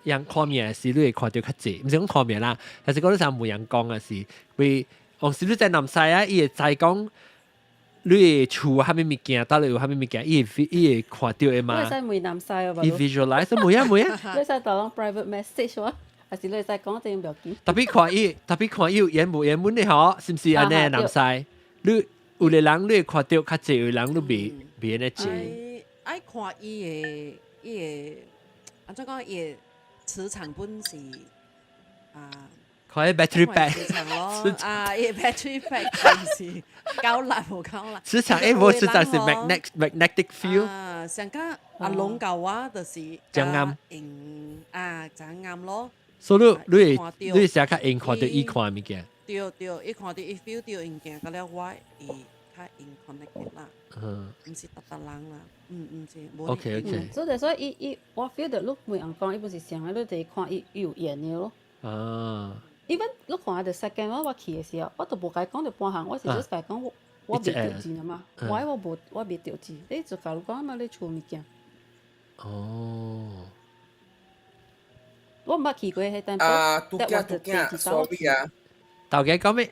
樣看面時，你會看著較濟，毋是講看面啦，但是講你像牧羊講的是，會有時你在南西啊，伊會知講。你會厝啥物物件，到底有啥物物件，伊會看著的嘛？你會使問南西啊？伊 visualize 袂啊袂啊。你會使打攏 private message 我，還是你會使講這毋要緊？特別看伊，特別看伊有緣無緣本的吼，是毋是按呢？南西，你有个人你會看著較濟，有人你袂按呢濟。愛看伊的，按怎講伊的磁場本是啊。看伊 battery pack，磁場咯，啊，伊 battery pack 是夠力無夠力？磁場誒，無磁場是 magnetic field。啊，上加阿龍舊話就是真啱，用啊，真啱咯。所以你會成較用看著伊看物件。對對，伊看著伊 feel 著物件，佮了我會較用 connect 啦。毋是逐逐人啦，毋是。 OK OK。所以伊我 feel 著你每人講，伊不是上個，你就是看伊有緣的咯。啊。 even 你看下 second 我去的時候，我都無共伊講著半項，我是 just 共伊講我袂著錢啊嘛，我無我袂著錢，你就共你講嘛，你厝物件。哦。我毋捌去過彼間。啊，拄囝拄囝，sorry 啊。大家講咩？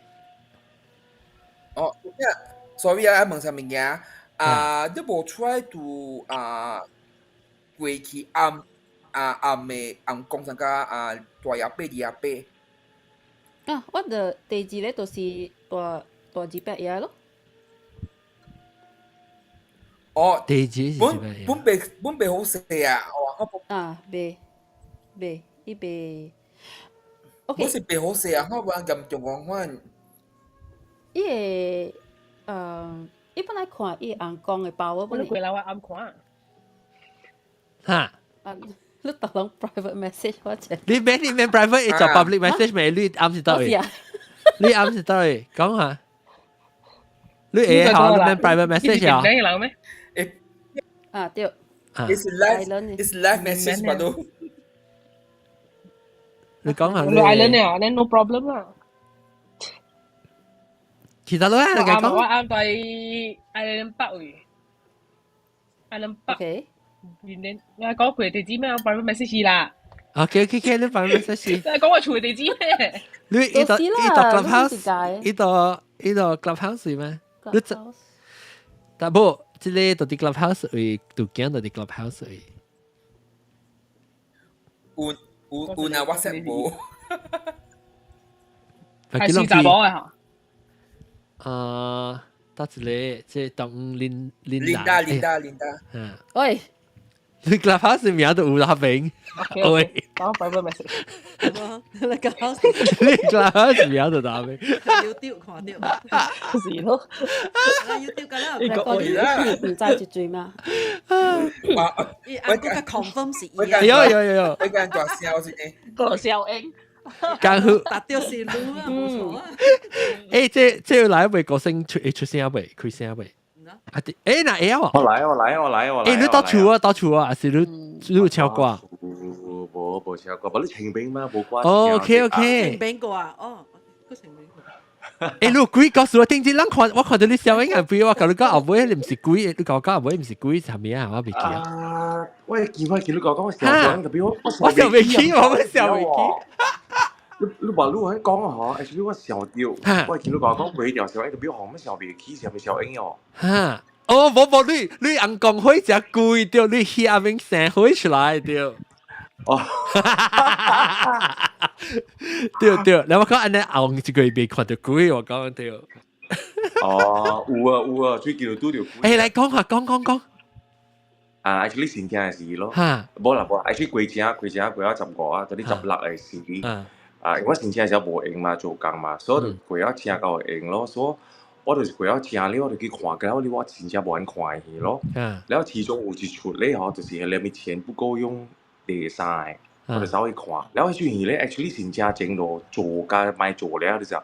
哦，拄囝，sorry 啊，問啥物件？啊，你無出來拄啊，過去暗啊暗的暗講啥個啊，大爺伯二爺伯。啊，我的第二个就是大大二伯爺咯。哦，第二是本本袂本袂好勢啊！哦，啊，袂袂，伊袂。OK。我是袂好勢啊！我無嚴重講款。伊會，伊本來看伊翁公的包，我本來。過來我暗看。哈。啊，你逐人 private message 我者。你免 private，伊做 public message 未？你暗是倒位？你暗是倒位？講下。你會好，你免 private message 啊？啊對。 It's live, it's live message 嘛都。你講下你。Island 啊，你 no problem 啦。其實都係你講。我啱對 Island 北位，Island 北。 OK。你我講佢地址咩？我 private message 啦。 OK OK OK，你 private message。你講我厝地址咩？你伊到 clubhouse，伊到 clubhouse 咩？你這，但無，這个到佇 clubhouse 位，拄見到佇 clubhouse 位。有有有那 WhatsApp 無？係四雜寶嘅嚇。啊，得一個，這當林林達林達林達。嗯。喂。你 clubhouse 名都有那邊。喂。講 private message。你 clubhouse。你 clubhouse 名都那邊。要丟看到。是咯。要丟㗎啦。你個唔知一嘴嗎？伊阿個 confirm 是伊。有有有有。我講大笑是呢。大笑應。江湖。達到是路啊，冇錯啊。欸，這來未個聲出出聲未？開聲未？啊！欸，那會啊？我來我來我來我來。欸，你到厝啊？到厝啊？還是你有唱歌？無無唱歌，無你清明嘛？無歌。哦，OK OK。清明歌啊？哦，個清明歌。欸，你有鬼告訴我，頂次咱看我看到你小影眼飛，我共你講後尾你毋是鬼，你共我講後尾毋是鬼，是啥物啊？我袂記啊。我見我見你講講我笑講，特別我我笑袂起，我笑袂起。你話你喺講啊嗬，actually 我笑掉，我見你講講袂掉笑，特別紅乜笑袂起，笑袂笑應哦。哈，哦，無無，你翁公火誠貴對，你遐面生火出來對。哦，對對，你我講按呢後一個月袂看著鬼，我講對。哦，有啊有啊，最近拄著鬼。欸，來講下，講講講。啊，actually 先聽的時咯，無啦無啦，actually 過程過到15啊，到你16的時，啊，因為我申請的時候無閒嘛，做工嘛，所以就過到請到會閒咯，所以我就是過了正咧，我就去看，了你我真正無按看的戲咯。了其中有一齣咧吼，就是彼個錢不夠用第三个，我就走去看。了彼齣戲咧，actually 真正前路做甲歹做了，你知？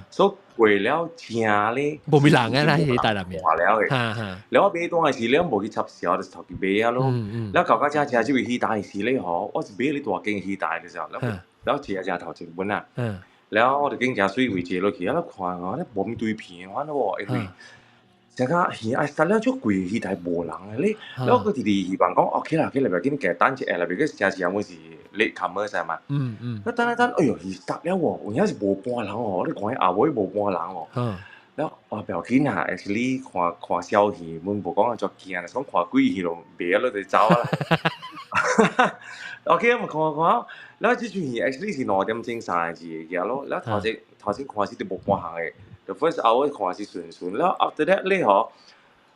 所以過了正咧，無咩人嘅啦，彼大內面。看了的。了我買單的時，了無去插潲，就是頭去買啊咯。了到到遮正這位戲台的時咧吼，我是買咧大間戲台的時候，了了坐正頭前本啊。了我就揀誠媠位坐落去，啊，看吼，咧無物對片款喎，因為成個戲啊，實了足貴戲台無人的咧，了我佫直直希望講，OK 啦，去內邊緊加等一下，內邊去誠時阮是 late comer 嘛。我等一等，哎喲，戲 start 了喎，有影是無半人哦，你看彼後尾無半人哦。了我不要緊啊，actually 看看小戲，阮無講足驚，若是講看鬼戲就袂啊，你就走啊啦。OK，我看看，了這齣戲 actually 是2點鐘3個字嘅咯，了頭先頭先看是都無半項的，the first hour 看是順順，了 after that 咧吼，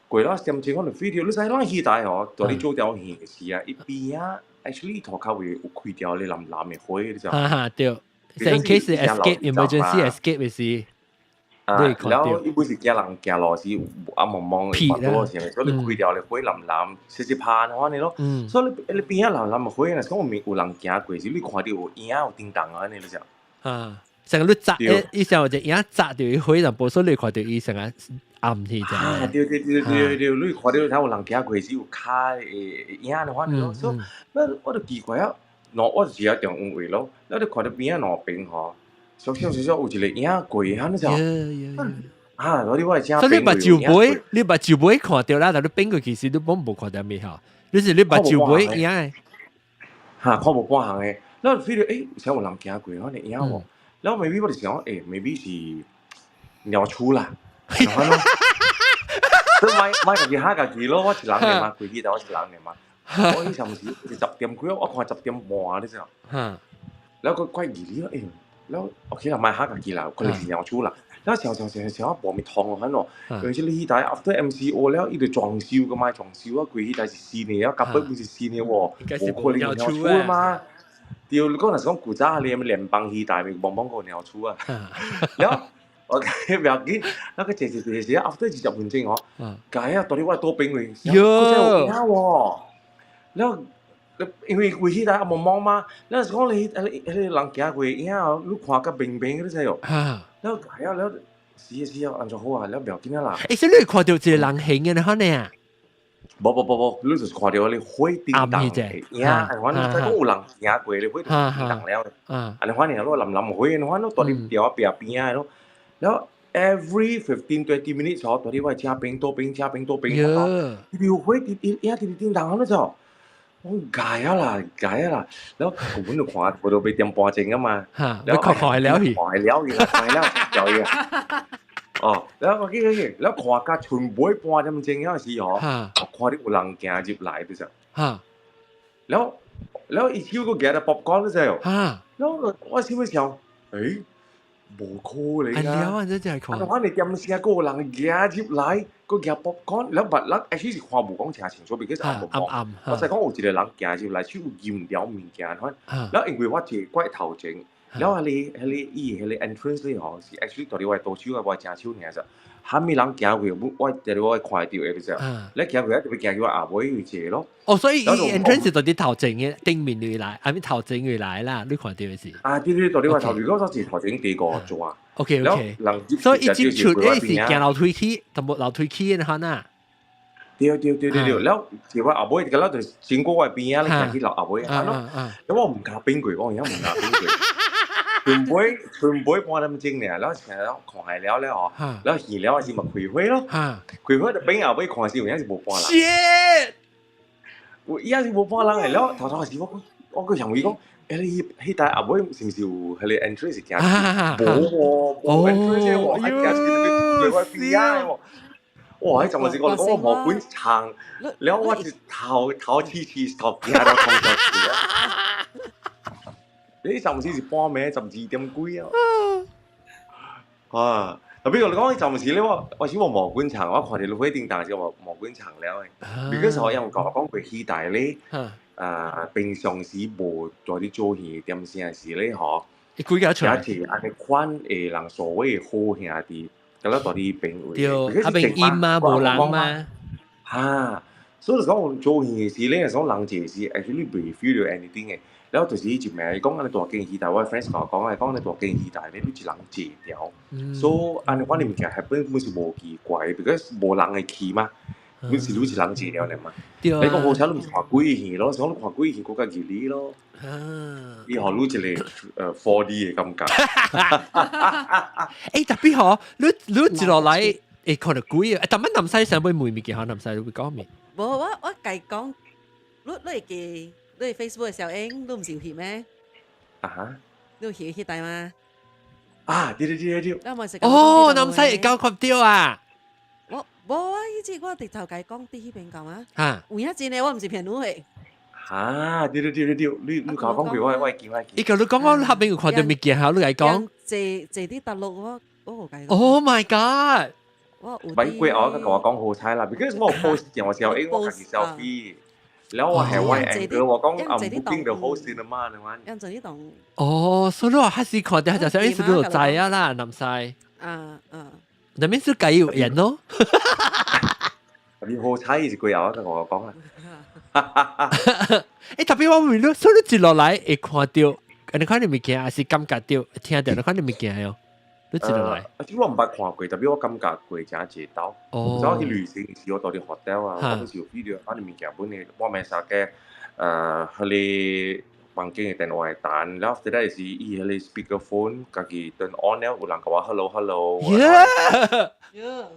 過了3點鐘我就 feel 到，你知咱戲台吼，蹛佇做條戲的時啊，伊邊仔 actually 塗跤位有開條咧藍藍的火，你知？哈哈，對，in case escape emergency escape 的時。啊，了伊本是驚人行路時啊茫茫會跋倒啥物，所以你開條咧火藍藍，直直拍按呢咯。所以你你邊仔藍藍的火，若是講有有人行過時，你看著有影有叮當按呢，你知？啊，成個你砸，伊成個影砸著伊火，但無所你看著伊成個暗去啫。啊，對對對對對，你看著睇有人行過時有跤的影的款咯，所以我我就奇怪啊，我就是佇中央位咯，了你看著邊仔兩邊吼。小小小小有一個影過，哈，你知？啊，所以我所以你目睭尾，你目睭尾看著啦，但你變過其實你攏無看著物吼，你是你目睭尾影的。哈，看無半項的，了 feel 到欸，啥有人行過，我的影無，了 maybe 我就想，欸，maybe 是鳥鼠啦，所以莫莫家己嚇家己咯，我一人爾嘛，規日我一人爾嘛，我彼陣時是10點幾，我看10點半，你知？了閣怪異哩，欸。了，OK 啦，莫嚇家己啦，可能是鳥鼠啦。了想想想想，無物通哦，款哦。因為這個戲台 after MCO 了，伊就裝修閣莫裝修啊，規戲台是新的啊，夾本不是新的喎，無可能有鳥鼠嘛。對，你講若是講古早連聯邦戲台，咪茫茫個鳥鼠啊。了，OK，不要緊，那個坐坐坐坐，after 20分鐘哦，該啊，蹛佇我倒邊位，有影喎。了。因為規戲台也茫茫嘛，咱是講你彼個彼個人行過影哦，你看甲明明，你知無？了係啊，了是啊是啊，按怎好啊？了不要緊啊啦。欸，所以你看著一個人形的款呢？無無無無，你就是看著彼個火叮當的影，反正講有人行過，你火就叮當了。按呢款爾，你藍藍火，反正蹛佇條仔壁邊仔咯。了 every 15-20 minutes 哦，蹛佇我正邊倒邊正邊倒邊，伊有火佇伊影佇叮當，你知無？我𠝹啊啦，𠝹啊啦，了根本就看無到八點半鐘啊嘛，了看看了去，看了去，看了掉去。哦，了我記記，了看甲剩尾半點鐘遐時吼，我看著有人行入來就是。了了伊手閣舉著 popcorn 你知無？了我我心裡想，欸，無可能啊！啊，這真係看。啊，你點聲閣有人行入來，閣舉 popcorn，了別人 actually 是看無講誠清楚，because 暗暗暗。我使講有一個人行入來，手有攑條物件款，了因為我坐怪頭前，了彼個伊彼個 entrance 咧吼，是 actually 蹛佇我倒手啊，我正手爾咋，啥物人行過，我佇咧我會看會著的就是，你行過特別行去我後尾位坐咯。哦，所以伊 entrance 是蹛佇頭前的頂面位來，啊，咪頭前位來啦，你看著的是。啊，對對，蹛佇我頭，如果我是頭前第五座。 OK。所以伊進出的是行樓梯去，淡薄樓梯去的款啊。對對對對對，了是我後尾，了就經過我邊仔，你行去樓後尾啊咯。了我毋敢變過，我而家毋敢變過。全尾全尾半點鐘爾，了成日看下了了吼，了戲了時嘛開火咯，開火就變後尾看時有影是無半人。 Shit！有伊也是無半人的，了頭頭時我我閣想伊講，欸你彼台後尾是毋是有彼個 entrance 是行？無喎，無 entrance 喎，還行是對我邊仔的喎。哇！彼陣時我講我毛管長，了我是頭頭黐黐頭驚到衝出去啊！你陣時是半暝12點幾啊！啊！特別我講，陣時咧，我我是我毛管長，我看著火叮當時我毛管長了的。如果是我因為講講過戲台咧，啊，平常時無蹛佇做戲點聲時咧吼，伊規個出來，也是按呢款的人所謂的好兄弟。咁咧大啲邊位。對，啊邊陰嘛，無人嘛。哈，所以就講我做戲時咧，講人坐時，actually 未 feel 到 anything 嘅。然後就是一暝講按呢大間戲台，我 friends 同我講，講按呢大間戲台咧，你一人坐掉。所以按呢款物件係本本是無奇怪，because 無人會去嘛，本是你一人坐了爾嘛。對啊。你講好彩你毋是看鬼戲咯，是講你看鬼戲閣較入理咯。伊予你一個4D 的感覺。欸，特別吼，你一落來會看著鬼啊！但係南西上尾問物件，吼，南西你會講咩？無，我共講，你會記？你 Facebook 的小英，你毋是有翕咩？啊哈！你有翕彼台嗎？啊，對對對對。哦，南西會感覺著啊！我無啊，彼次我直頭共伊講佇彼邊講啊。哈！有影真的，我毋是騙你的。哈，對對對對對，你共我講過，我會記我會記。伊共你講我後邊有看著物件，吼，你共伊講。坐坐佇大陸，我有共伊講。 Oh my god！我有。咪過後，佮我講好彩啦，because 我 post 電話小英，我家己 selfie。然後我係 wide angle，我講 I'm booking the whole cinema 你話。人坐佇當。哦，所以你話還是看著就小英是你就知啊啦，南西。啊啊。那邊是計有人咯。你好彩是過後，佮我講啦。欸，特別我問你，所以你一落來會看著，你看你物件，還是感覺著聽著你看你物件喲？你一落來。啊，我毋捌看過，特別我感覺過誠濟道。哦。我去旅行時，我蹛佇 hotel 啊，我是有 feel 著，反正物件本來我免啥個，彼個房間的電話會彈，然後 after that 是伊彼個 speaker phone 家己 turn on 了，有人共我 hello hello。 Yeah。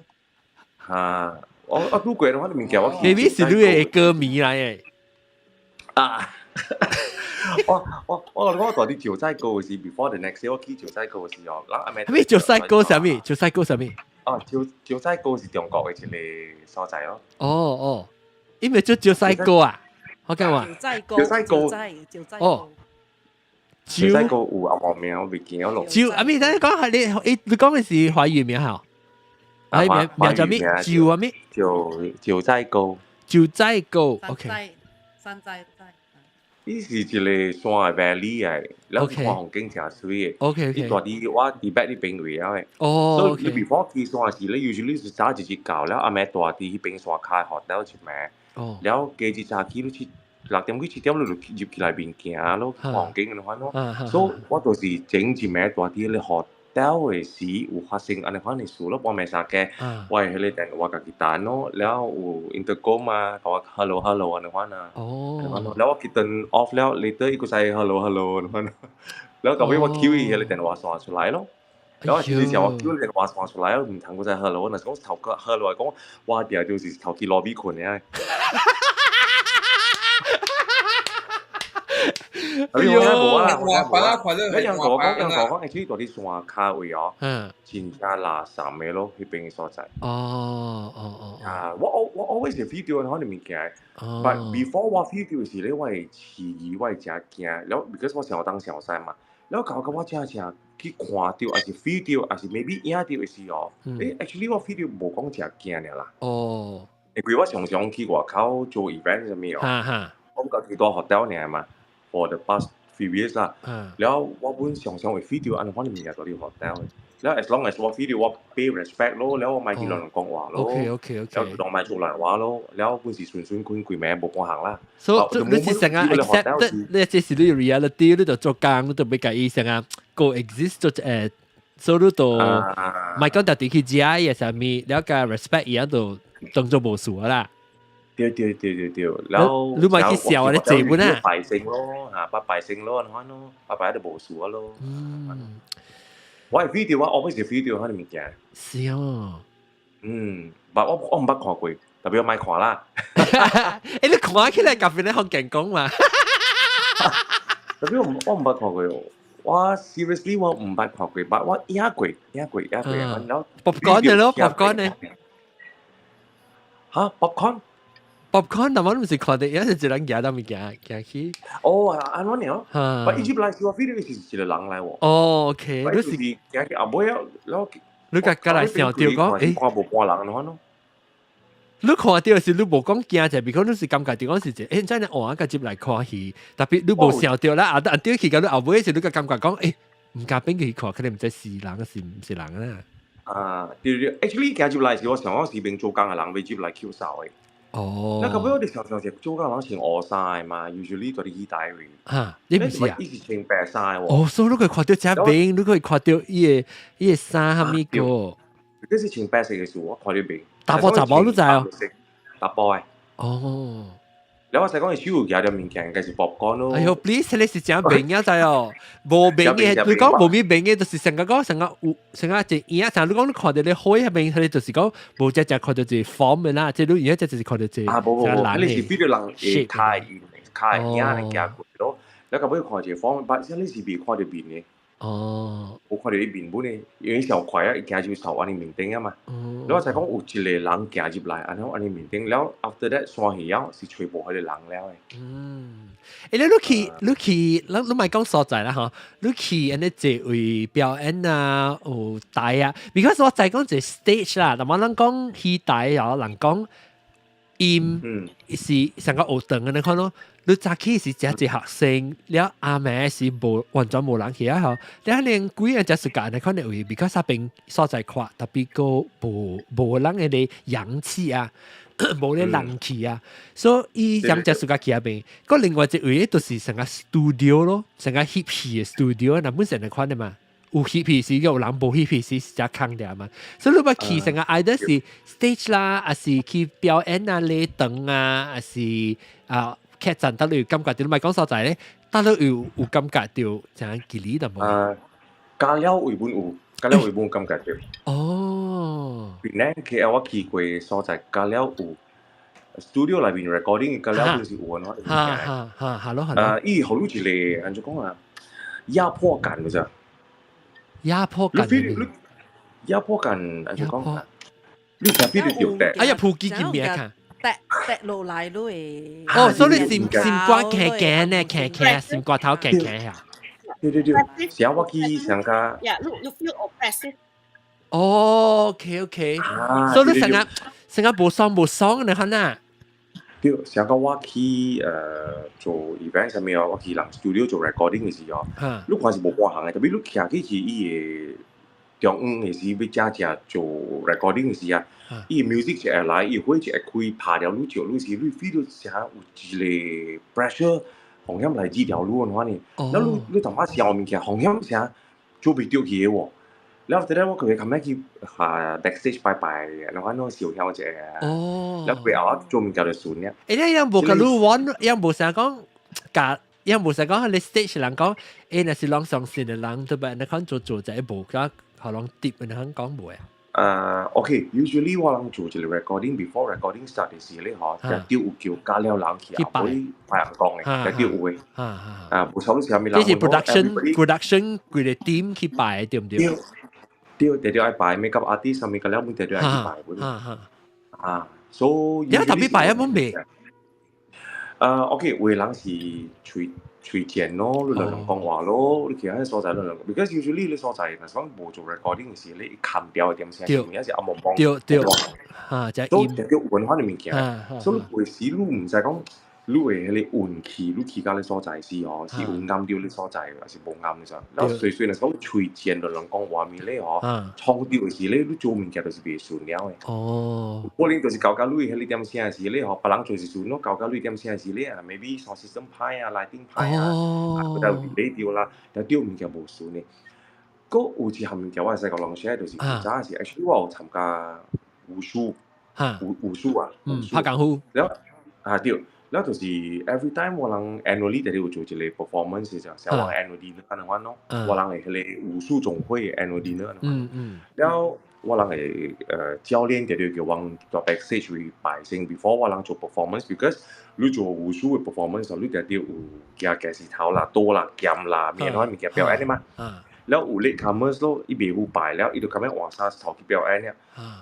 哈，我拄過的話，物件我。 Maybe 是你的歌迷來的。啊！我我蹛佇九寨溝時，before the next day 我去九寨溝時哦，人阿妹。啥物九寨溝啥物？九寨溝啥物？哦，九寨溝是中國的一個所在咯。哦哦，因為做九寨溝啊，我講話。九寨溝。九寨溝。九寨哦。九寨溝有阿黃名，我未記咗咯。九，阿咪，等下講係你講的是華語名吼？華語名叫咩？九啊咩？九寨溝。九寨溝，OK。山寨寨。伊是一個山的 valley 來，然後看風景誠媠的。 伊蹛佇我佇北彼邊位啊的。哦。所以你 before 去山時，你 usually 是早一日到了，暗暝蹛佇彼邊山跤 hotel 一暝。了過日早起你去6點幾7點你就入去內面行咯，看風景按呢款咯。所以我就是前一暝蹛佇彼個 hotel 的時有發生按呢款的事咯，半暝三更，我的彼個電話家己彈咯，了有 intercom 啊，共我 hello hello 按呢款啊。了我去 turn off 了，later 伊閣再 hello hello 按呢款，了後尾我抾伊彼個電話線出來咯。然後其實我抾電話線出來，毋通閣再 hello，若是講頭殼 hello 講，我定就是頭去路邊睏的。哎喲，無啊，無啊，你人講講人講講，actually 蹛佇山跤位哦，真正垃圾的咯，彼邊的所在。啊，我 always 會 feel 著可能物件，but before 我 feel 著時咧，我會遲疑，我會誠驚，了 because 我上東上西嘛，了搞到我真正去看著，還是 feel 著，還是 maybe 影著的時候，欸，actually 我 feel 著無講誠驚爾啦。因為我常常去外口做 event 啥物哦，我家己蹛 hotel 爾嘛。For the past few years 啦，了我本常常會 feel 著按呢款物件蹛佇 hotel 的，了 as long as 我 feel 著我 pay respect 咯，了我莫去亂亂講話咯，了當莫出亂話咯，了本是順順睏規暝無半項啦。所以你是成日 accept，你這是你 reality，你就做工，你就欲共伊成日 coexist 做所以你就莫講特地去食伊啥物，了共 respect 伊就當做無事啦。對對對對對，然後你莫去笑你坐本啊。拜神咯，嚇，拜拜神咯，按呢款咯，拜拜就無事啊咯。我會 feel 著，我 always 會 feel 著彼個物件。是哦。嗯，但我毋捌看過，特別我莫看啦。欸，你看起來咖啡咧好健講嘛？特別我毋捌看過，我 seriously 我毋捌看過，但我影過，影過，影過，然後 popcorn 的咯，popcorn 的。嚇，popcorn？ popcorn，但我毋是看著，也是一人行到物件行去。哦，按呢爾。但伊入來時我 feel 著是一個人來喎。哦，OK，你是行去後尾啊，然後你共共來想著講，欸，看無半人按呢款咯。你看著是你無講驚者，because 你是感覺著講是一，欸，真係換個入來看戲，特別你無想著啦，啊，啊，對去到你後尾時，你個感覺講，欸，毋敢變去看，可能毋知是人是毋是人啦。啊，對對，actually 行入來時，我想講是邊做工嘅人欲入來抾掃的。哦。那個尾我哋想想是做工人穿烏衫的嘛，usually 在佇戲台位。嚇，你毋是啊？伊是穿白衫的喎。哦，所以你可以看到這邊，你可以看到伊个衫蝦米個。佢是穿白色嘅時，我看到邊。查埔查某你知哦？查埔的。哦。你我使講伊手有舉著物件，應該是 popcorn 咯。哎喲，please，你是真明啊，知哦？無明嘅，你講無咪明嘅，就是成個講成個有成個一影，像你講你看到你海迄邊，佢就是講無只只看到一個 form 嘅啦，即你而家只就是看到一啊，無無無，你是比到人會卡影卡影嚟行過咯。你到尾看一個 form，但是你是未看到面嘅。哦，無看到伊面本嘅，因為上快啊，伊行入頭按呢面頂啊嘛。你我就講有一個人行入來，然後按呢面頂了，after that 散去了，是揣無彼個人了的。嗯，欸，你去，你莫講所在啦吼，你去按呢坐位表演啊，有台啊，because 我知講一個 stage 啦，但我咱講戲台哦，人講音是成個學堂嘅，你看咯。你早起是誠濟學生，了暗暝是無完全無人去啊吼。了連幾個只時間，你看你位，because 那邊所在闊，特別個無人的咧陽氣啊，無咧人氣啊，所以伊將只時間去那邊。個另外一位就是成個 studio 咯，成個翕戲的 studio，那本身來看的嘛。有翕戲時有人，無翕戲時是只空掉嘛。所以你欲去成個 either 是 stage 啦，還是去表演啊、禮堂啊，還是啊劇場，得你有感覺到，你莫講所在咧，得你有感覺到，像距離就無。啊，加了位本有，加了位本感覺到。哦。邊咧，其實我去過所在，加了有 studio 內面 recording，加了本是有的。哈哈哈，係咯係咯。啊，伊予你一個按怎講啊，壓迫感㗎咋。壓迫感。壓迫感，按怎講啊？你特別就掉哎呀，普及嘅名看。跌跌落來你會。哦，所以你心心肝輕輕呢，輕輕，心肝頭輕輕啊。對對對，像我去上加。 Yeah, you feel oppressive. 哦，OK OK，所以你成日成日無爽無爽，你看呐。對，上個我去做 event 上面哦，我去人 studio 做 recording 嘅時候，你看是無半項嘅，特別你徛起去伊個中央嘅時，欲正正做 recording 嘅時啊，伊 music 就會來，伊火就會開，拍了愈少，愈是你 feel 到啥有一個 pressure 風險來這條路安怎呢？了你淡仔想物件風險啥做袂著去的喎。了後咧，我佢琴日去下 backstage 拜拜，然後安怎小曉者，了過後我做物件就順了。欸，你樣無甲你玩，樣無啥講，甲樣無啥講，你 stage 人講，欸，若是攏相信的人，對吧？你看做做者無甲，予攏跌，你肯講無啊？OK，usually 我人做一個 recording before recording start 的時咧，嗬，就有叫加了人去啊，會派人講嘅，就有嘅。啊，無錯，你是啥物人？這是 production 規個 team 去拜，對毋對？對，定定愛拜，makeup artist 啥物個了，本定定愛去拜本。啊，所以你特別拜啊，本未？啊，OK，有的人是隨隨見咯，你兩人講話咯，你其他所在兩人，because usually 你所在若是講無做 recording 時，你砍掉一點聲，有影是暗蒙蒙。對對，嚇，就都定著文化的物件，所以有時你毋知講，你會彼個運氣，你去到咧所在時吼，是有啱著咧所在，還是無啱的時候，了隨隨若是講隨見就人講話物咧吼，創著的時咧，你做物件就是袂順了的。可能就是搞到你彼個點聲時咧吼，別人做是順咯，搞到你點聲時咧啊，maybe sound system 歹啊，lighting 歹啊，啊，佢就 delay 掉啦，但著物件無順的。閣有一項物件我會使共人 share，就是古早時，actually 我有參加武術，武術啊，拍功夫。了啊對，了就是 every time 我人 annually 定有做一個 performance 就像我 annual dinner 按呢款咯，我人的彼個武術總會 annual dinner 按呢款。了我人的教練定定叫我到 backstage 去擺先，before 我人做 performance，because 你做武術的 performance 你定定有舉家石頭啦、刀啦、劍啦，物款物件表演的嘛。了有 latecomers 咯，伊袂赴擺了，伊就咁樣換衫頭去表演了。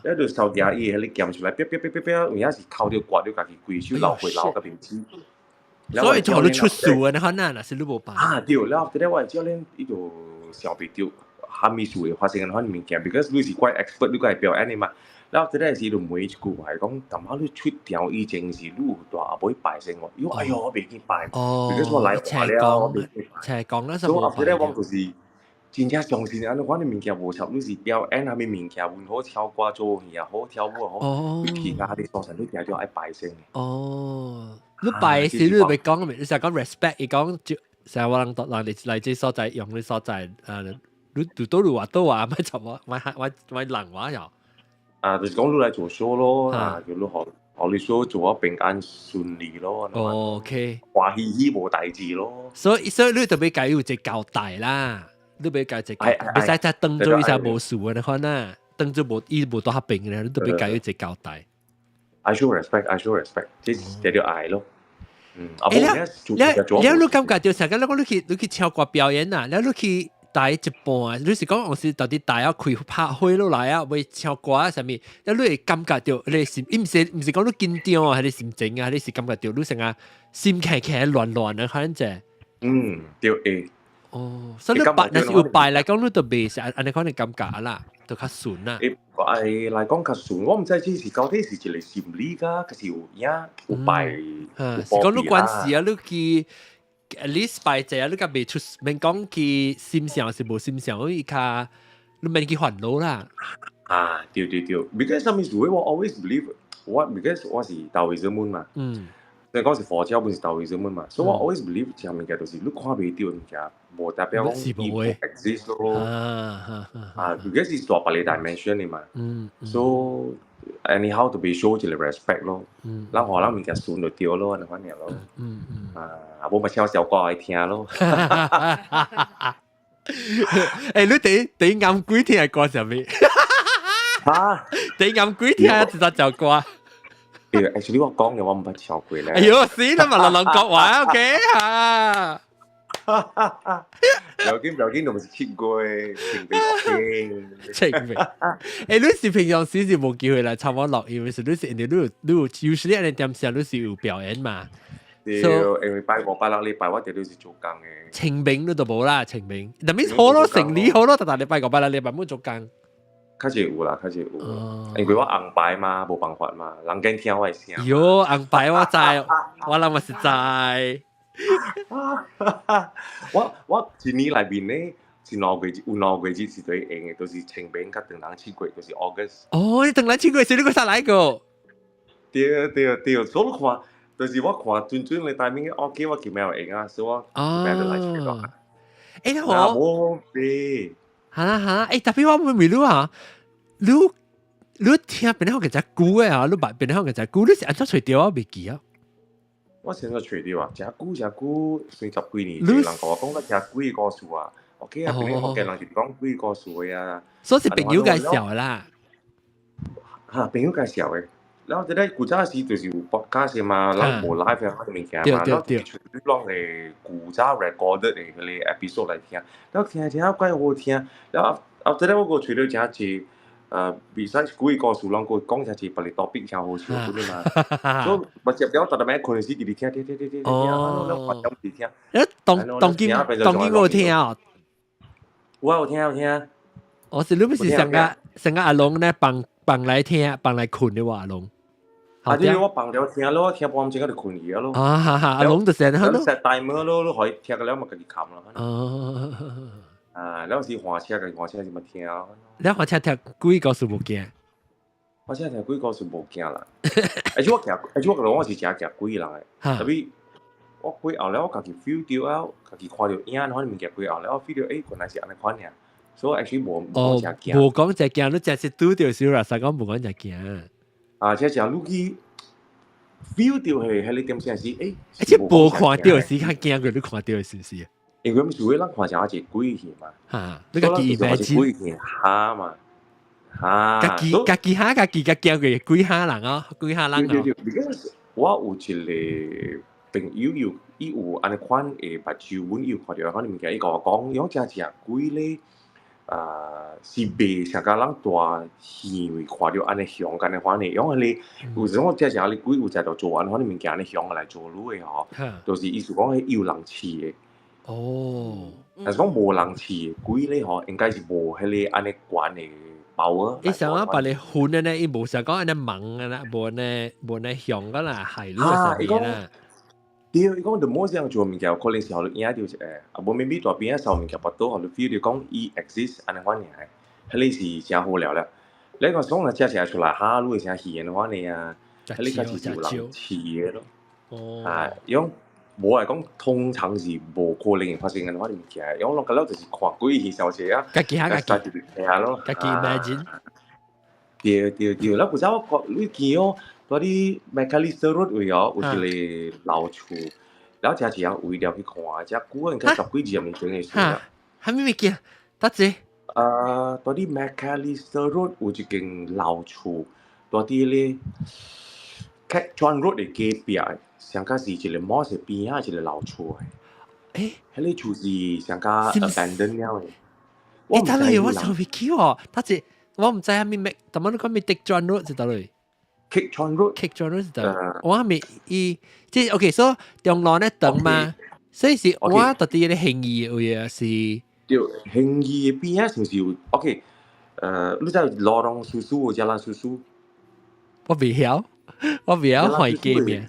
了就頭舉伊彼個劍出來，啪啪啪啪啪，有影是頭著割著家己規手流血流甲面子。所以就予你出事啊！你看那若是你無擺。啊對，了後咧我的教練伊就想袂著，啥物事會發生按款物件，because 你是 quite expert，你閣會表演的嘛。了後咧時伊就問一句話，講淡仔你出場以前是你有蹛後尾拜先無？伊講哎喲，我袂記拜，because 我來晚了，我袂記拜。斜講啦，所以後咧我就是真正相信按呢款的物件無插，你是表演啥物物件，阮好唱歌做戲也好，跳舞也好，你去到彼個所在，你定著愛拜先。哦，你拜時你袂講咩？你成日講 respect，伊講就成日我人人嚟來這所在用呢所在，你拄倒路話倒話，咪插我，咪咪咪人話又。啊，就是講你來做 show 咯，啊，叫你予予你 show 做啊平安順利咯。 OK。歡喜喜無代誌咯。所以你特別共伊有一個交代啦。你欲共一個，袂使再當做伊啥無事的款啊，當做無伊無佇彼邊咧，你都欲共伊一個交代。 I show respect, I show respect，這這著愛咯。嗯，啊，欸，了了，你感覺著啥個？你講你去唱歌表演啊，了你去台一半，你是講有時到底台啊開拍火落來啊，欲唱歌啊啥物？了你會感覺著你心，伊毋是講你緊張啊，還是心情啊，你是感覺著你成個心騎騎亂亂的款者。嗯，對會。哦，所以你拜，若是有拜來講，你就袂是按呢款的感覺啦，就較順啦。欸，愛來講較順，我毋知這是到底是一個心理㗎，還是有影有拜。是講你關係啊，你去 at least 拜者，你較袂出，免講去心上是無心上，伊較你免去煩惱啦。啊，對對對，because 啥物事我 always believe 我 because 我是 Taoism 嘛。所以講是佛教，毋是 Taoism 嘛，所以我 always believe 這物件就是你看袂著物件，無代表講伊無 exist 咯。啊，because 是大別個 dimension 的嘛。So anyhow 就欲 show 一個 respect 咯。咱予咱物件順就對咯，按呢款爾咯。啊，無嘛唱小歌來聽咯。欸，你第一暗鬼聽的歌啥物？哈？第一暗鬼聽一隻首歌。欸，actually 我講嘅我毋捌唱過咧。哎喲，死啦嘛，人人講話 OK 哈。不要緊，不要緊，都毋是7月，清明 OK。清明。欸，你是平常時是無機會來參我錄音，是你是因為你有有時按呢點聲，你是有表演嘛？對，因為拜五、拜六禮拜我佇咧是做工的。清明你都無啦，清明。但咪好咯，成年好咯，逐逐禮拜五、拜六禮拜冇做工。較濟有啦，較濟有。因為我紅牌嘛，無辦法嘛，人敢聽我的聲。喲，紅牌我知，我諗嘛是知。我一年內面咧，是兩個月，有兩個月是對用的，就是清明佮唐人七月，就是 August。哦，你唐人七月是你閣啥來個？對對對，所以你看，就是我看準準的 timing OK，我今暝有閒啊，所以我今暝就來這個。欸，我無對。哈啦哈，欸，特別我問你啊，你聽邊個較久的啊？你捌邊個較久？你是按怎揣著我袂記啊？我先怎揣著啊，誠久誠久，算十幾年前，人共我講我聽鬼故事啊。OK 啊，邊個福建人是講鬼故事的啊。所以是朋友介紹的啦。哈，朋友介紹的。然後這個古早時就是有 podcast 嘛，咱無 live 啊，物件嘛，然後就出攏會古早 recorded 的彼個 episode 來聽，然後聽聽怪好聽，然後後這個我閣揣著誠濟，besides 鬼故事，攏閣講誠濟別个 topic 誠好笑款的嘛。所以我接了逐逐暝睏時直直聽聽聽聽聽聽，啊，攏發點直聽。欸，當當今我有聽哦。我有聽有聽。我是你不是上個阿龍呢放放來聽，放來睏的話阿龍。啊！你我放了聽咯，聽半鐘就睏去咯。啊哈哈，阿龍就是按呢咯。 set timer 咯，你可以聽個了嘛，家己冚咯。哦。啊，了是換車，家己換車是嘛聽。你換車聽鬼故事無驚？我車聽鬼故事無驚啦。而且我驚，而且我覺得我是誠驚鬼人的。特別我過後了，我家己 feel 著啊，家己看著影，反正物件過後了，我 feel 著欸，原來是按呢款爾。所以 actually 無無誠驚。無講誠驚，你真是拄著時啦，實講無講誠驚。啊，這誠你去 feel 著係彼個點聲是欸，而且無看著時較驚過你看著是毋是？因為毋是話咱看誠濟鬼戲嘛。哈，你家己 imagine 鬼戲嚇嘛，嚇。家己家己嚇，家己較驚過鬼嚇人哦，鬼嚇人哦。對對對，because 我有一個朋友有伊有按呢款的目睭，阮有看著款的物件，伊共我講，伊講誠正鬼咧，啊，是袂像甲咱大戲位看著按呢凶按呢款的，因為彼個有時我誠正彼鬼有在度做按呢款的物件，按呢凶來做女的吼，就是意思講彼有人飼的。哦。但是講無人飼的鬼咧吼，應該是無彼個按呢懸的 power。伊想講把你魂的呢，伊無想講按呢猛啊啦，無按呢無按呢凶個啦，害你啥物啦。對，伊講 the most 樣做物件，可能是予你影著一個，啊無 maybe 大邊仔掃物件，跋倒予你 feel 著講伊 exist 按呢款爾，彼個是誠好料了。你講講若食食出來，哈，你會誠戲的款爾啊，彼個才是有人飼的咯。啊，伊講無來講，通常是無可能會發生按呢款物件。伊講攏到了就是看鬼戲小姐啊，家己哈家己，聽咯，家己 imagine。對對對，咱古早我看你見哦，佇咧 Macalister Road 位哦，有一個老厝，然後誠濟人圍了去看，遮久應該十幾二十年前的事啦。啥物物件？佗一個？啊，佇咧 Macalister Road 有一間老厝，佇咧個 Kek Chuan Road 的隔壁，上較是一個 mosque 邊仔一個老厝的。欸？彼個厝是上較 abandon 了的。欸，等下我想未記喎，佗一我毋知啥物咩，但係你講咩 Teck Chuan Road 是佗落？ Kek Chuan Road。 Kek Chuan Road 是佗？我未伊即 OK，所以中路咧長嘛，所以是我佇佇咧興義位啊是。對，興義的邊仔是毋是有？OK，你知 Lorong Susu 有 Jalan Susu？我未曉，我未曉看伊名。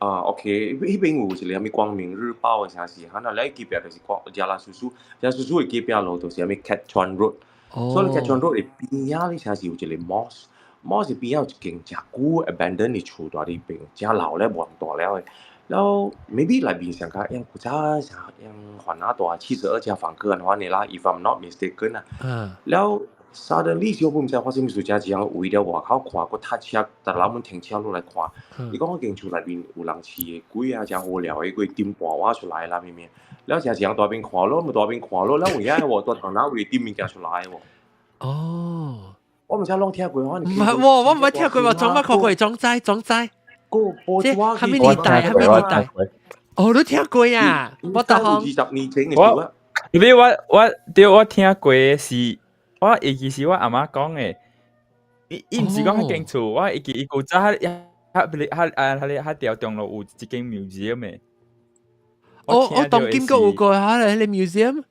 啊，OK，彼邊有一個啥物光明日報的啥事，哈，那你隔壁就是光 Jalan Susu，Jalan Susu 的隔壁路就是啥物 Kek Chuan Road，所以 Kek Chuan Road 的邊仔咧，啥是有一個 mosque，mosque 邊仔有一間誠舊 abandoned 的厝佇咧邊，誠老咧，無人住了的。然後 maybe 內面上較用古早啥用番仔大72家房客按呢啦，if I'm not mistaken 啊。然後 suddenly 小毋知發生啥事，誠濟人圍了外口看，閣踏車，逐人們停車落來看。伊講嗰間厝內面有人飼的鬼啊，誠無聊的，鬼點半碗出來啦，咩咩。了誠濟人佇邊看咯，咪佇邊看咯，了有影喎，佇唐那位點物件出來喎。哦。我毋知攏聽過，我毋係喎，我毋捌聽過喎，總捌看過總知總知。個這啥物年代？啥物年代？哦，你聽過啊？我大行 20年前的事我，你我我對我聽過是，我會記是我阿媽講的，伊伊毋是講彼間厝，我會記伊古早較較較啊，彼個較條中路有一間 museum 的。哦，我當見過有過哈，彼個 museum。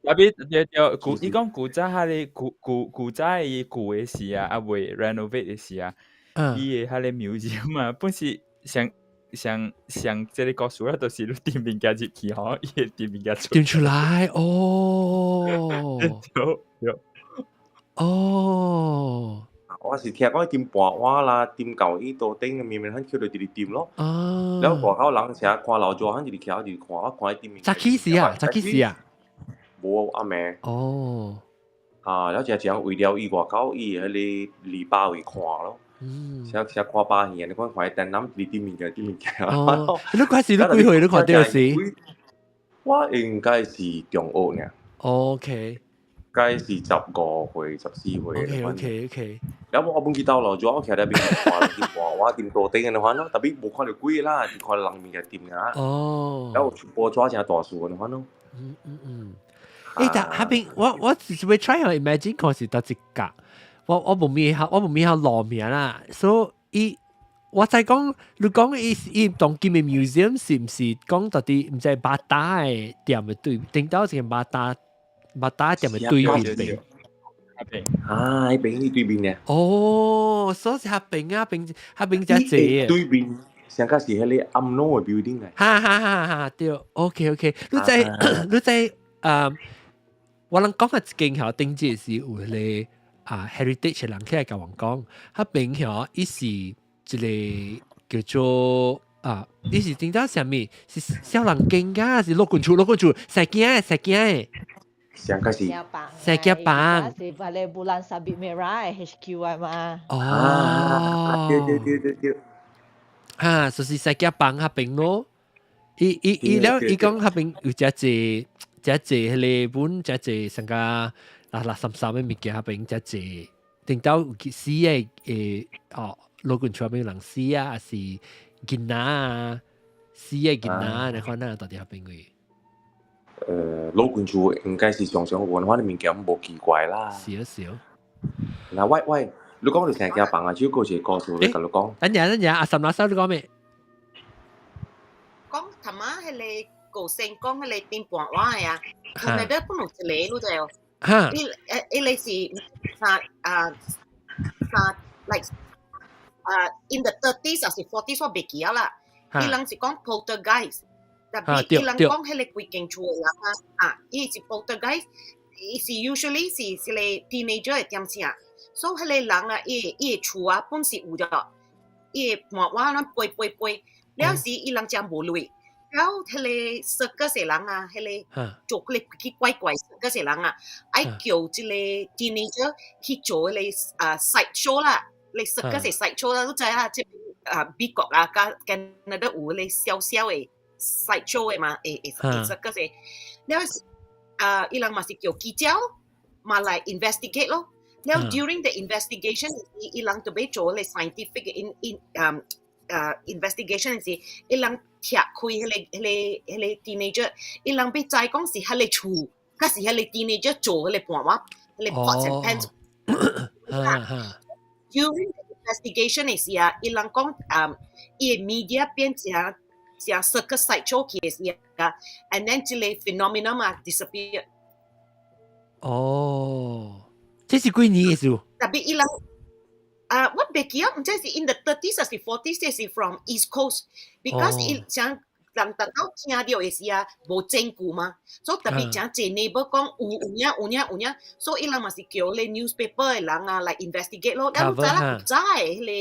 啊，比對對，古伊講古早彼個古古古早伊舊的時啊，啊未 renovate 的時啊，伊的彼個 museum 啊，本是上上上這個故事啊，就是你掟物件入去吼，伊會掟物件出。掟出來哦。對對。哦。我是聽講掟半碗啦，掟到伊桌頂面面，彼抾著直直掟咯。啊。了外口人成看老早，彼直直徛直看，我看伊掟物件。早起時啊，早起時啊。無暗暝。哦。啊，了誠濟人為了伊外口伊的彼個籬笆位看咯。嗯。寫寫看把戲，你看看伊展覽直掟物件，掟物件。哦。你嗰時你幾歲？你看到時？我應該是中學爾。 OK。該是15歲、14歲。 OK。了我本去到樓主，我徛佇邊看，看我掂桌頂按呢款咯，特別無看著鬼啦，就看人物件掂啊。哦。了有出報紙誠大數按呢款咯。嗯嗯嗯。欸，但彼邊我只是會 try 去 imagine 看是佗一格，我無咪曉，我無咪曉路名啦，所以我知講，你講伊伊當今的 museum 是毋是講到底毋知巴打的店的對，頂到一個巴打巴打店的對面邊。啊，彼邊對面呢？哦，所以是彼邊啊，邊彼邊遮濟。對面，上較是彼個 UMNO 的 building 來。哈哈哈哈對，OK OK，你知你知啊？我人講嘅一間吼，頂節是有彼個啊 heritage 人起來共我講，彼邊吼伊是一個叫做啊，伊是頂到啥物？是少人間㗎，是老君厝，老君厝，生囝的，生囝的。上個是生囝房。是彼個 Bulan Sabit Merah HQ 啊嘛。哦。對對對對對。哈，就是生囝房彼邊咯。伊伊伊了，伊講彼邊有遮濟。遮濟彼個本，遮濟上個垃垃雜雜的物件，彼邊遮濟，頂到有死的誒哦，老君厝邊人死啊，還是囡仔啊，死的囡仔啊，你看那到底彼邊位？老君厝應該是常常有文化的物件，無奇怪啦。是啊是啊。嗱，喂喂，你講到生囝房啊，只有一個故事，你共你講。等陣等陣，阿岑老師你講咩？講頭仔彼個。高聲講彼個點半碗的啊，佢內底本有一個，你知哦？哈！伊誒，伊個是啥啊啥，like 啊，in the 30s 還是 40s 我袂記啊啦。伊人是講 poltergeist，特別伊人講彼个規間厝的人啊，啊，伊是 poltergeist，伊是 usually 是個 teenager 的點聲，所以彼個人啊，伊的厝啊，本是有著，伊的盤碗攏飛飛飛，了時伊人才無鐳，了彼個 circus 的人啊，彼個做彼個去怪怪 circus 的人啊，愛叫這個 teenager 去做彼個啊 side show 啦，你 circus 的 side show 啦，你知啊，這啊美國啊，佮加拿大有彼個小小的 side show 的嘛，會會 circus 的，了啊，伊人嘛是叫記者嘛來 investigate 咯。了 during the investigation，伊人就欲做彼個 scientific in in investigation 時，伊人拆開彼個 teenager，伊人欲知講是彼個厝，還是彼個 teenager 做彼個盤碗，彼個 pots and pans。During the investigation 的時啊，伊人講啊，伊的 media 變成成 circus side show 去的時啊，and then 這個 phenomenon 嘛 disappear。哦，這是幾年的事？特別伊人啊，我袂記啊，毋知是 in the 30s 還是 40s，這是 from East Coast，because 伊像人逐到聽著的時啊，無證據嘛，所以特別誠濟 neighbor 講有有影有影有影，所以伊人嘛是叫咧 newspaper 的人啊來 investigate 咯，了你知啦，知彼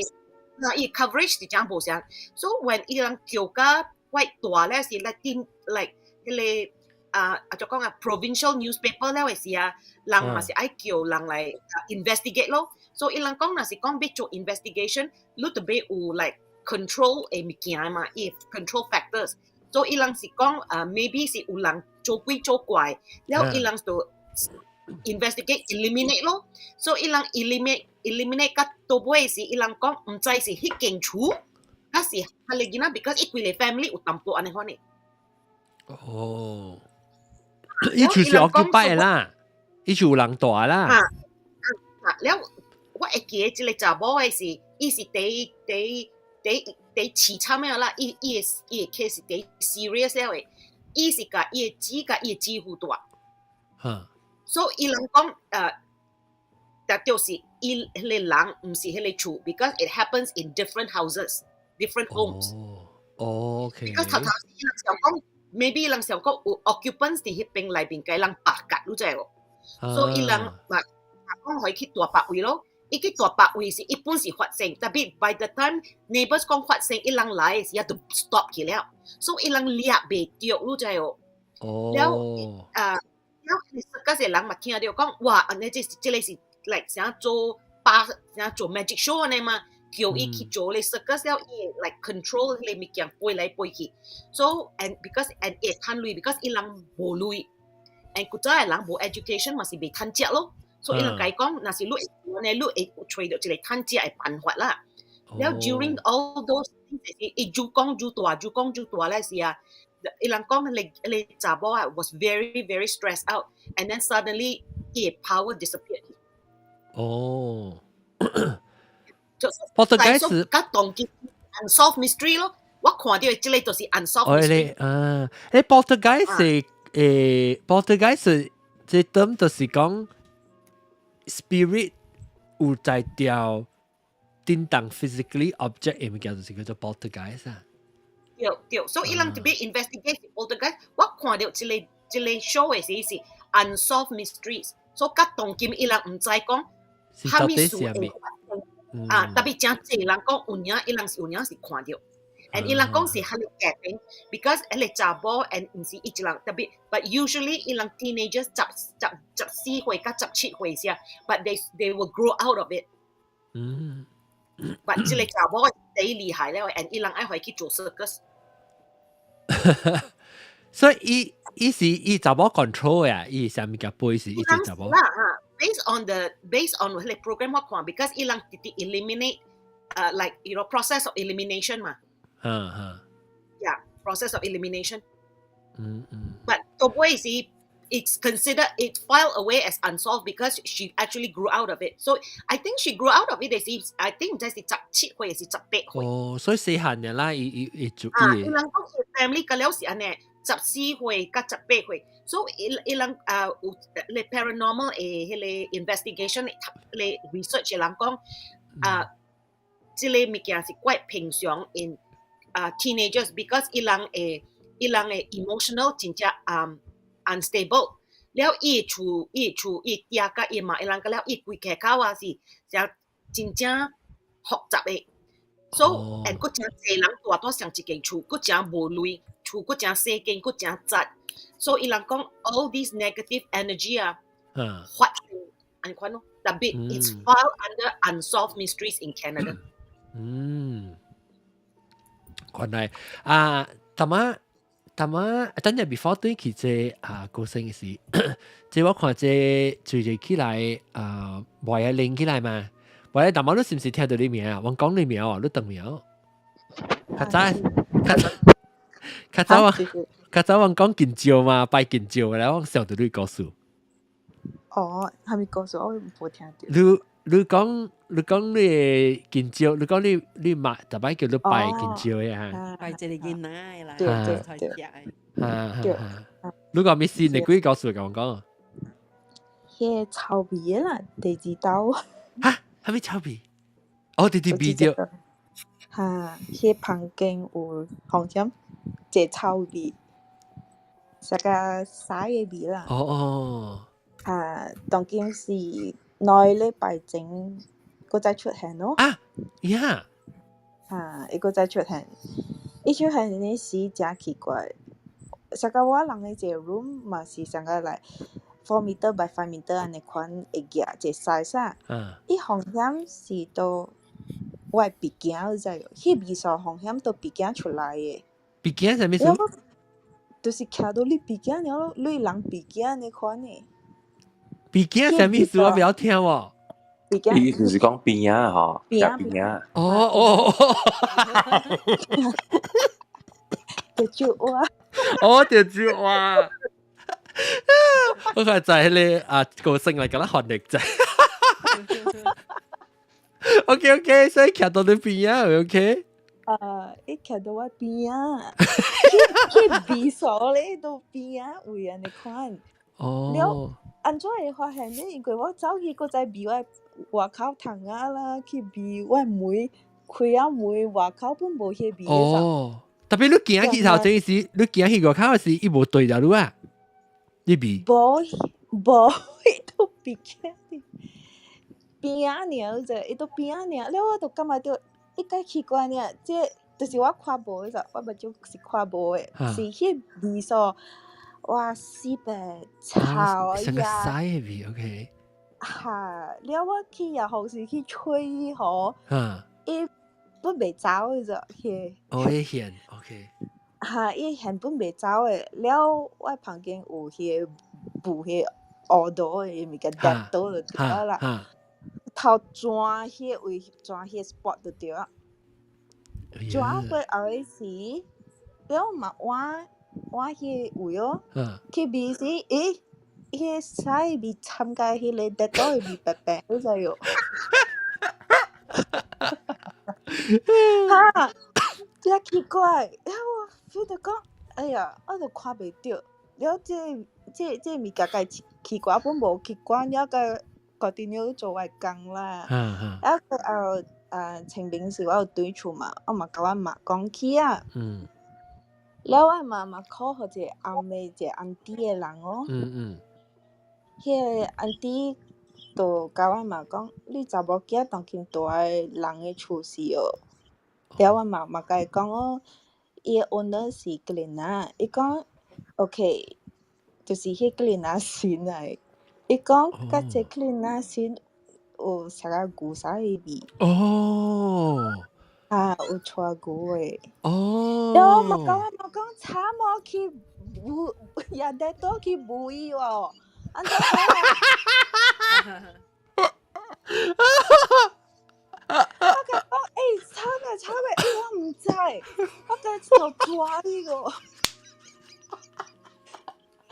個，那伊 coverage 是誠無相，所以 when 伊人叫甲怪大咧是來頂 like 彼個啊啊就講啊 provincial newspaper 了的時啊，人嘛是愛叫人來 investigate 咯，所以伊人講若是講欲做 investigation，你著欲有 like control 的物件嘛，伊 control factors，所以伊人是講啊 maybe 是有人做鬼做怪，了伊人就 investigate eliminate 咯，所以伊人 eliminate eliminate 甲到尾是伊人講毋知是彼間厝，還是彼個囡仔，because 伊規个 family 有淡薄按呢款的。哦，伊厝是 occupied 啦，伊厝有人住啦。啊啊，了我會記得這個查某的是，伊是第第第第凄慘的啦，伊的 case 是第 serious 了的，伊是共伊的姊佮伊的姊夫住。所以伊人講，但就是伊彼個人毋是彼個厝，because it happens in different houses, different homes。哦，OK。 because 頭頭伊人想講，maybe 人想講有 occupants 佇彼邊內面共人白甲，你知無？所以伊人嘛講予伊去蹛別位咯。伊去蹛別位是一般是發生，特別 by the time neighbors 講發生，伊人來的時就 stop 去了，所以伊人掠袂著，你知無？了啊，了嗰些人嘛聽著講，哇，按呢這個是 like 啥做把啥做 magic show 按呢嘛，叫伊去做咧 circus 了，伊 like control 彼個物件飛來飛去。So and because and 會趁鐳，because 伊人無鐳，and 古早的人無 education 嘛是袂趁食咯。所以伊人共伊講，若是你會按呢，你會揣著一個趁食的辦法啦。了 during all those things，伊愈講愈大，愈講愈大咧時啊，伊人講彼個查某啊 was very very stressed out，and then suddenly 伊的 power disappeared。哦，poltergeist 佮當今 unsolved mystery 咯，我看著的這個就是 unsolved mystery。啊，誒，poltergeist 誒，poltergeist 這 term 就是講 spirit 有在調叮當 physically object 的物件，就是叫做 poltergeist 啊。對對，所以伊人特別 investigate poltergeist。我看著這個 show 的時是 unsolved mysteries，所以佮當今伊人毋知講啥物事會發生啊，特別誠濟人講有影，伊人是有影是看著。and 伊人講是彼个家庭，because 彼個查某 and 毋是伊一人特別，but usually 伊人 teenagers 十四歲佮17歲時，but they will grow out of it。But 這個查某第厲害了，and 伊人愛予伊去做 circus。所以伊伊是伊查某 control 呀，伊啥物件背是伊是查某。啦哈，based on 彼個 program 我看，because 伊人直直 eliminate，like process of elimination 嘛。哈哈。 Yeah, process of elimination. But 到尾是 it's considered it filed away as unsolved because she actually grew out of it. So I think she grew out of it 是 I think 毋知是17歲還是18歲。哦，所以細漢的啦，伊伊伊做啊，伊人講伊 family 個了是按呢，14歲佮18歲，所以伊伊人啊有咧 paranormal 的彼個 investigation 咧 research 的人講啊，這個物件是怪平常 in 啊 teenagers because 伊人的 emotional 真正unstable。了伊厝伊嗲佮伊媽伊人個了伊規家口啊是誠真正複雜的。所以，and 閣誠濟人住佇上一間厝，閣誠無鐳，厝閣誠細間，閣誠窄。所以伊人講 all these negative energy 啊，發生按款咯。特別 it's filed under unsolved mysteries in Canada。嗯，原來啊，淡仔淡仔，等陣 before 對去這啊個星時，這我看這最近起來啊，外下拎起來嘛，外下淡仔你是毋是聽到你名啊？我講你名哦，你當名。較早較早較早我較早我講近照嘛，拜近照咧，我想到你故事。哦，係咪故事？我無聽到。你講你的近照，你講你媽逐擺叫你拜近照的啊？拜一個囡仔的啦，對對對。啊啊！你講咩事？你幾個故事共我講？彼個臭味的啦，第二道。哈？啥物臭味？哦，弟弟味著。哈，彼房間有風險，一個臭味，啥個屎的味啦。哦哦。啊，當今是2禮拜前，閣再出現咯。啊，呀！啊，伊閣再出現，伊出現的時誠奇怪，啥個我人的一個 room 嘛是啥個來 4 meter by 5 meter 按呢款會夾一個 size 啊。伊風險是佇我的鼻鏡，你知無？彼味素風險佇鼻鏡出來的。鼻鏡啥物事？就是徛到你鼻鏡了，你人鼻鏡按呢款的。鼻鏡啥物事？我不曉聽喎。鼻鏡。意思是講邊仔吼，邊仔邊仔。哦哦哦。就就我。哦，就就我。我看在彼個啊個聲來共咱翻譯者。OK OK，所以徛到你邊仔，OK。啊！伊徛到我邊仔，彼味素咧都邊仔位按呢款。哦。了，按怎會發現呢？因為我走去閣再味我外口窗仔啦，去味我門開啊門外口本無彼味。哦，特別你行去頭前時，你行去外口時，伊無對著你啊？你味？無無，伊都鼻鏡邊仔爾，者伊都邊仔爾，了我就感覺著伊較奇怪爾，這就是我看無的，我目睭是看無的，是彼味素，哇，死白臭呀！像個屎的味，OK。哈，了我去也好是去吹伊吼，伊本袂走的啫，彼。哦，伊現，OK。哈，伊現本袂走的，了我旁邊有彼個布彼個烏道的物件，跌倒就對啦。頭轉彼位，轉彼 spot 就對啊。轉過後的時，了嘛換換彼個位哦，去味時，咦，彼個屎味摻共彼個跌倒的味白白，你知無？哈，真奇怪，了我 feel 著講，哎呀，我都看袂著，了這這物件該奇怪，本無去管，了閣決定了做我的工啦。啊，過後啊，清明時我有轉厝嘛，我嘛共阮媽講起啊。了，阮媽嘛 call 予一個翁的一個 auntie 的人哦。彼個 auntie 就共阮媽講，你查某囝當今住佇人的厝是哦。了，阮媽嘛共伊講哦，伊的 owner 是 cleaner，伊講 OK，就是彼 cleaner 神來。伊講佮這 cleaner 神有啥個牛屎的味。哦。啊，有帶牛的。哦。了，我嘛共阮媽講，慘哦，去無也得倒去無伊哦，按怎好啊？我共講，欸，慘啊慘啊！欸，我毋知，我共就抓你個。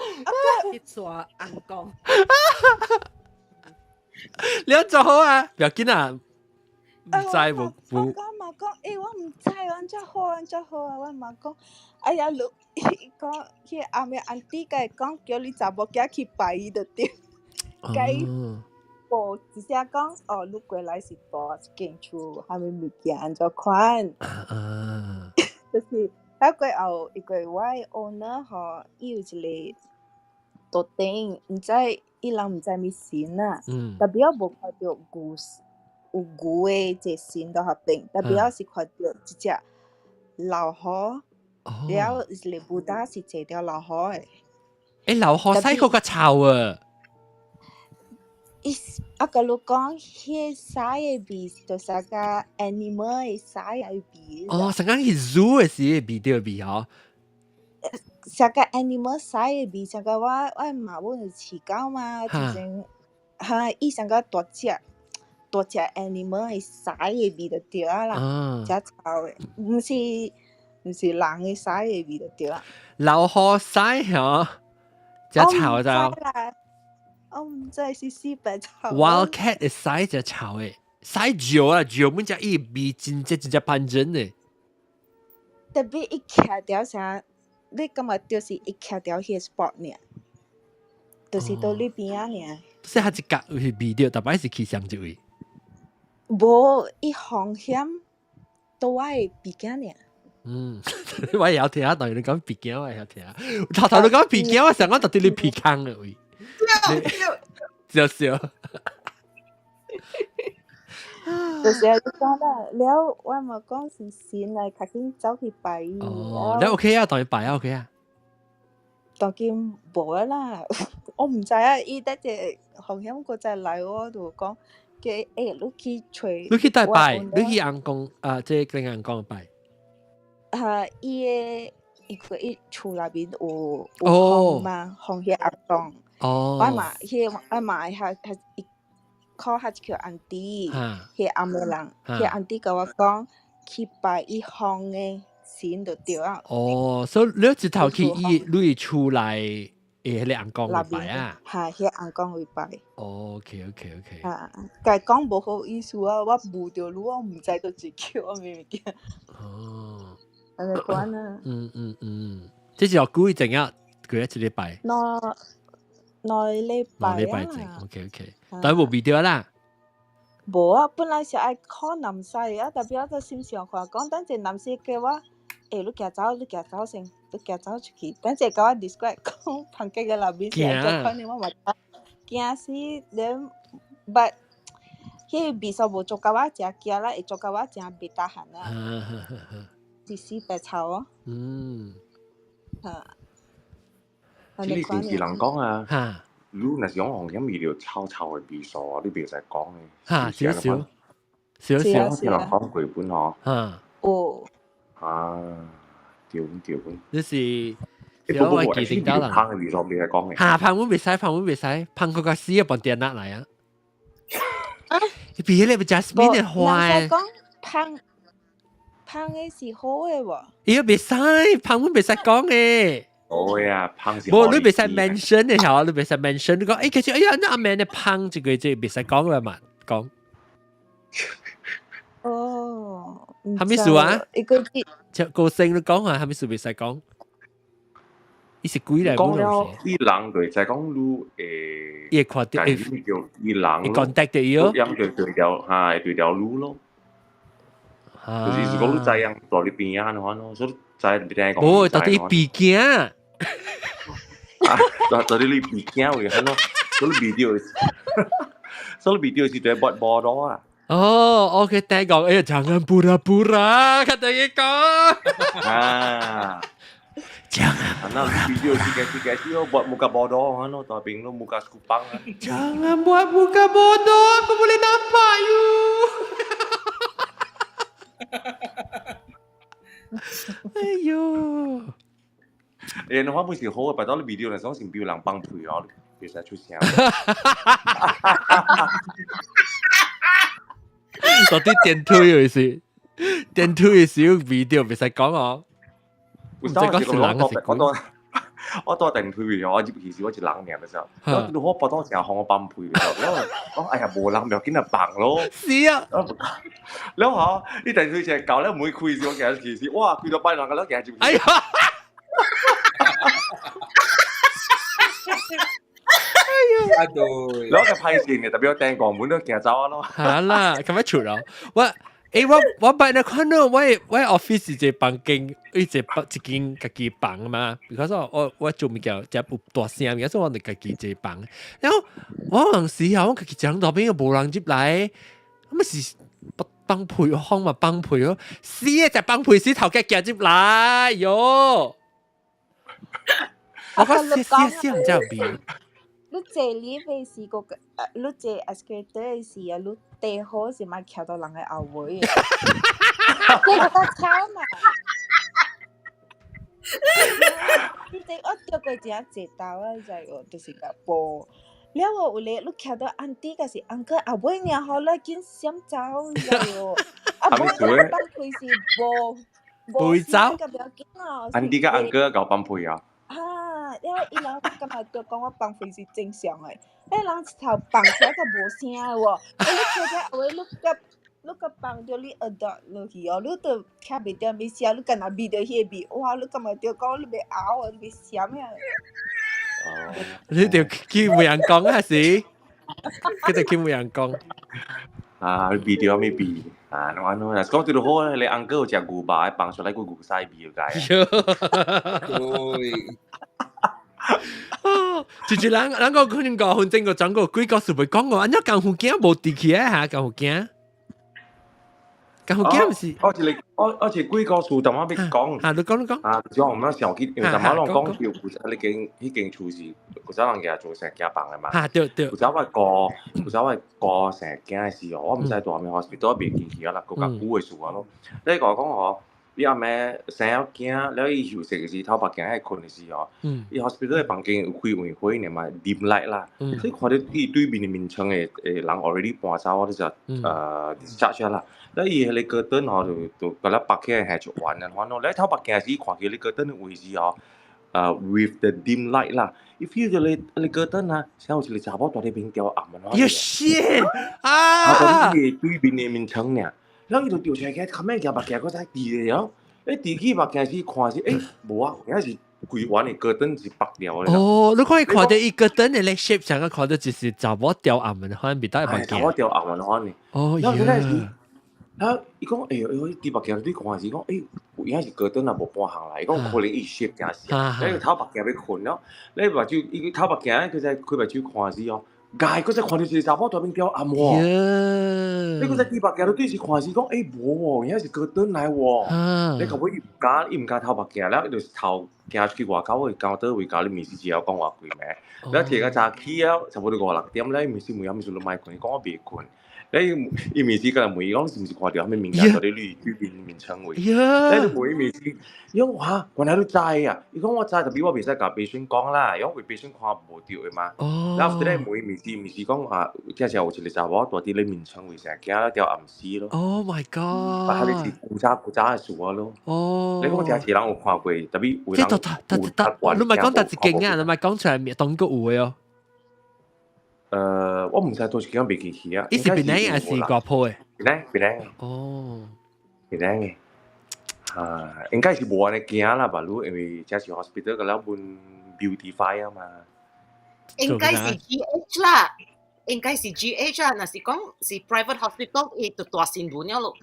啊，去抓尪公。你做好啊，不要緊啊，毋知無我共媽講，欸，我毋知，按怎好，按怎好啊？阮媽講，哎呀，你伊講，彼個翁的 auntie 共伊講，叫你查某囝去拜伊就對，共伊無直接講，哦，你過來是住一間厝，啥物物件按怎款？啊。就是啊過後，因為我的 owner 吼，伊有一個桌頂，毋知伊人毋知物神啊。特別我無看著牛有牛的這個神佇彼邊，特別我是看著一隻老虎，了一個 Buddha 是坐著老虎的。欸，老虎屎閣較臭啊！伊我共你講，彼個屎的味就是個 animal 的屎的味。哦，成講去 zoo 的時味著味吼。成個 animal 屎的味，成個我媽阮有飼狗嘛，之前哈伊成個大隻大隻 animal 的屎的味就對啊啦，誠臭的，毋是人的屎的味就對啊。老虎屎吼，誠臭就。我毋知是死白臭。 Wildcat 的屎誠臭的，屎尿啊尿，本只伊味真正真正 pungent 的。特別伊徛著啥？你感覺就是伊徛著彼個 spot 爾，就是佇你邊仔爾。即係一角有味著，逐擺是去上一位。無，伊風險都我的鼻鏡爾。嗯，我會曉聽，當然你講鼻鏡，我會曉聽。頭頭你講鼻鏡，我想講到底你鼻孔的位。笑笑。就是啊，講啦，了我嘛講是神來，較緊走去拜伊。哦，你 OK 啊，當然拜啊 OK 啊。當今無啦，我毋知啊，伊得一個風險閣再來，我就講叫欸，你去揣。你去佗拜，你去尪公啊，這個尪公拜。哈，伊的伊個伊厝內面有放嘛，放彼阿公。我嘛，彼個我嘛會較較伊靠較一個 auntie，彼個紅的人，彼個 auntie 共我講去拜伊放的神就對啊。哦，所以你一頭去伊你厝內的彼個尪公拜啊？哈，彼個尪公位拜。 OK。啊，共伊講無好意思啊，我誤著你，我毋知佗一叫我物物件。按呢款啊。嗯嗯嗯，這是我故意怎樣過一禮拜？兩禮拜。兩禮拜前，OK，但無味著啦。無啊，本來是愛考南西啊，特別我在心上看講，等陣南西叫我，欸，你行走，你行走先，你行走出去。等陣共我 describe 講房間个內面是按怎款的，我嘛驚死連，but 彼個味素無做甲我誠驚啦，會做甲我誠袂 tahan 啊。是死白臭哦。哈。這個電視人講啊，你若是講紅險味著臭臭的味素啊，你袂使講的。哈，少少，少少。聽人講過本嗬。哦。啊，對對。你是？不不不，記得啦。芳的味素袂使講的。哈，芳阮袂使，芳阮袂使，芳閣較死啊，放電腦來啊。你比彼個 jasmine 的花。人講芳芳的是好的無？伊個袂使，芳阮袂使講的。哦呀，芳是。無，你袂使 mention 的嚇，你袂使 mention。你講，欸，其實哎呀，那阿妹的芳這個這袂使講啦嘛，講。哦。啥物事啊？一個就高聲你講啊，啥物事袂使講？伊是鬼來。講了，伊人就會使講你會。伊會看著，叫伊人。會 contact 著伊咯。樣就對條哈，會對條路咯。就是如果你知影住你邊仔的話咯，所以知你聽講。無，到底鼻鏡。啊，到底你鼻鏡會很咯，所以味著，所以味著是對 buat bodoh 啊。哦，OK，聽講，哎呀，jangan pura-pura，較等於講。啊。 Jangan pura. Video sikit-sikit buat muka bodoh kan, tapi lu muka sekupang. Jangan buat muka bodoh, aku boleh nampak you. 哎呦！欸，我本是好嘅，白到你 video 嚟講，先俾人放屁哦，袂使出聲。到底電推的是電推的時有 video 袂使講哦。唔知講是人還是鬼。我到電推嘅，我入去時我一人爾的時候，我我腹肚成予我放屁的時候，我講哎呀無人，無要緊啊放咯。是啊。了後你電推車到了門開時，我行入去時，哇，規個擺人個了行入去。哎呀！哎呀！了個歹勢呢，特別我電光門都行走啊咯。好啦，咁樣出咯。我欸，我捌你看到我 office 是一個房間，一間家己房嘛，because 我做物件食有大聲，所以我就家己一個房。然後我有時候我家己講到邊個無人入來，咁是放屁風嘛，放屁咯，死啊！食放屁死頭家行入來喲。我講死死死唔知有味。你坐 lift 的時個，你坐 escalator 的時啊，你地好是咪徛到人的後尾的？你較慘嘛！你這我著過真濟兜啊，就係就是個波。了我有咧，你徛到 auntie 抑是 uncle 後尾爾好咧，緊閃走，你知無？啊，無放屁是無無走。 Auntie 佮 uncle 𠢕放屁啊？啊，因為伊人感覺就講我放屁是正常的，彼人一頭放出來閣無聲的喎，你徛在後尾，你佮放著你耳朵落去哦，你都聽袂著物聲，你干焦聞著彼個味，哇！你感覺著講你欲嘔啊，你欲閃啊！你就去無人講啊是？佢就去無人講。啊，你味著啥物味？啊，儂按呢，若是講對好，你 uncle 有食牛肉，放出來個牛屎味就解。對。就是人講可能5分鐘個轉個幾個事袂講過，按怎功夫囝無佇起來嚇，功夫囝。功夫囝毋是？我一個我一幾個事淡仔欲講。啊，你講你講。啊，就我毋想記，因為淡仔攏講到古早你間彼間厝是古早人家做生囝房的嘛。啊，對對。古早我哥生囝的時候，我毋知蹛啥物 hospital 袂記去啊啦，閣較久的事啊咯。你甲我講吼，伊暗暝生了囝，了伊休息的時，頭目鏡愛睏的時候，伊 hospital 的房間有開黃火爾嘛，dim light 啦，所以看到伊對面的眠床的人 already 搬走，我就discharge 啦。了伊彼個 curtain 吼就共咱拔起來下出完啊，反正你頭目鏡時看見你 curtain 的位置吼，with the dim light 啦，伊 feel 到你 curtain 啊，像有一個查某蹛佇邊吊暗啊。喲 shit 啊！啊，伊對面的眠床爾。然後伊就掉出來，較尾舉目鏡，閣再佇咧哦。欸，佇起目鏡時看是，欸，無啊，原來是規完的 curtain 是拔掉的。哦，你看伊看著伊 curtain 的咧 shape 上個看著就是查某吊暗的款，袂當目鏡。查某吊暗的款呢。哦，然後嗰陣時，啊，伊講，欸，欸，佇目鏡你看是講，欸，有影是 curtain 也無半項啦。伊講可能伊 shape 驚是，你頭目鏡欲睏了，你目睭伊頭目鏡，佢再開目睭看時哦。蓋，閣再看著一個查某蹛邊吊暗喎。你閣再佇目鏡你對是看是講，欸，無喎，原來是 curtain 來喎。你到尾伊毋敢，伊毋敢頭目鏡了，伊就是頭行出去外口位，交倒位，共你面試之後講話幾暝。了提較早起了，差不多五六點咧，面試問啥物事你莫睏，伊講我袂睏。你伊面試共人問伊講，是毋是看著啥物物件蹛佇你對面眠床位？你就問伊面試，伊講哈，原來你知啊？伊講我知，tapi 我袂使共 patient 講啦，伊講為 patient 看無著的嘛。然後後來問伊面試，面試講啊，這時候有一個查某蹛佇你眠床位，成驚了吊暗死咯。 Oh my god！啊，彼個是古早古早的事啊咯。哦。你講真濟人有看過，tapi 有人有你莫講佗一間啊，你莫講出來，當閣有的哦。我毋知佗一間袂記去啊。伊是檳城還是大埔的？檳城，檳城。哦。檳城的。啊，應該是無按呢驚啦吧？你因為這是 hospital 個了阮 beautify 啊嘛。應該是 GH 啦，應該是 GH 啊，若是講是 private hospital，伊就大新聞了咯。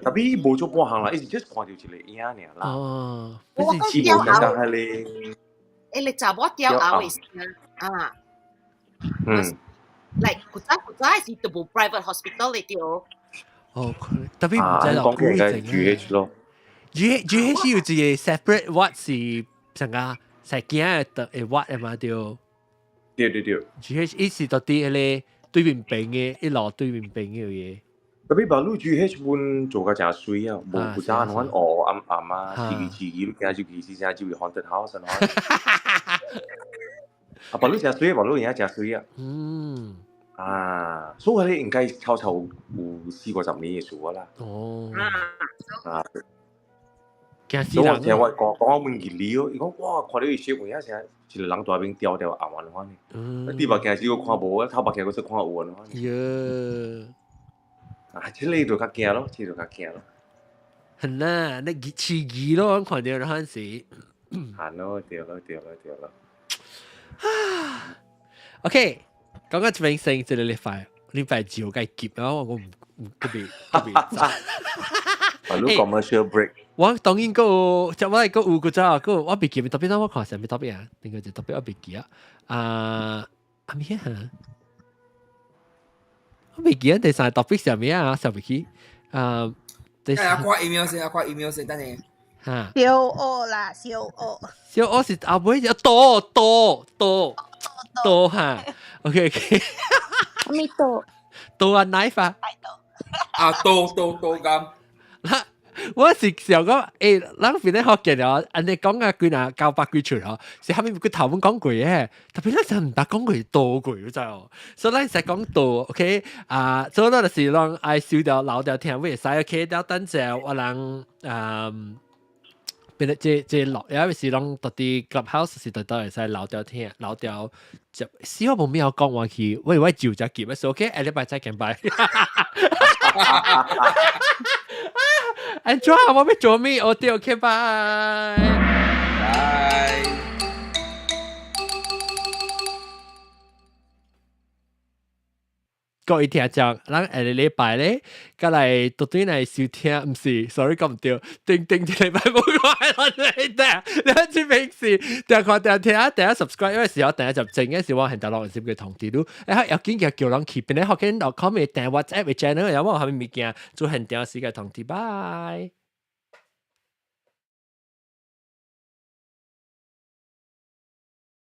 Tapi 無做半項啦，伊是 just 看著一個影爾啦。哦，我講吊喉，欸，你查某吊喉的聲啊。Like 古早古早是都無 private hospital 的對。哦，tapi 毋知道。講起來 GH 咯。 GH 有一個 separate ward 是啥個生囝的的 ward 的嘛對。對對對。 GH 伊是佇佇彼個對面邊的，一路對面邊的嘢。 Tapi 把你 GH 本做甲誠媠啊，無古早按款烏暗暗啊，刺激刺激，你行入去是啥就會 haunted house 按款。啊，把你誠媠，把你而家誠媠啊。啊，所以你應該超超有四五十年的事啦。哦。啊。驚死人！所以我聽我講講我問伊理哦，伊講哇，看到伊小有影啥，一個人蹛邊吊吊暗按款的。佇目鏡時閣看無，頭目鏡閣說看有按款。喲。啊，這個就較驚咯，這個就較驚咯。係啦，你刺激咯，看著嗰陣時。係咯，對咯，對咯，對咯。 OK，講到這邊先，這個禮拜禮拜就該結啦，我唔閣袂閣袂走。啊，你 commercial break。我當然閣有，就我係閣有個咋，閣我袂記特別，等我看啥物特別啊？另外一個特別我袂記啊。啊，啊咩啊？我袂記得第三個 topic 啥物啊？想袂起。啊，第三。看 email 先，看 email 先，等下。嚇。小學啦，小學。小學是後尾就多多多多哈。OK OK。咩多？刀啊，knife 啊。啊，刀刀刀咁。我是想講，咱邊咧學見了，按呢講啊，幾若九百幾出嗬，是後面佢頭本講過嘅，特別咱就毋捌講過刀過，知哦。所以咱成講刀，OK 啊，所以咱就是攏愛收掉留掉聽，會使 OK 了等陣我人啊。變這這落，有時攏到佇 Clubhouse 是特特會使留掉聽，留掉就死我無咩講話去，我以為就只記，所以 OK，下禮拜再見拜。安怎我欲做咩？我對，OK，拜。拜。各位聽眾，咱下個禮拜咧，過來倒轉來收聽，毋是，sorry 講毋對，頂頂一禮拜無看咱來聽，你這邊是定看定聽，定 subscribe，因為時候定就正嘅時我現在落是個通知你，要緊叫叫人去，邊咧福建 .com 嘅訂 WhatsApp 嘅 channel，有冇啥物物件做現場時間通知，拜。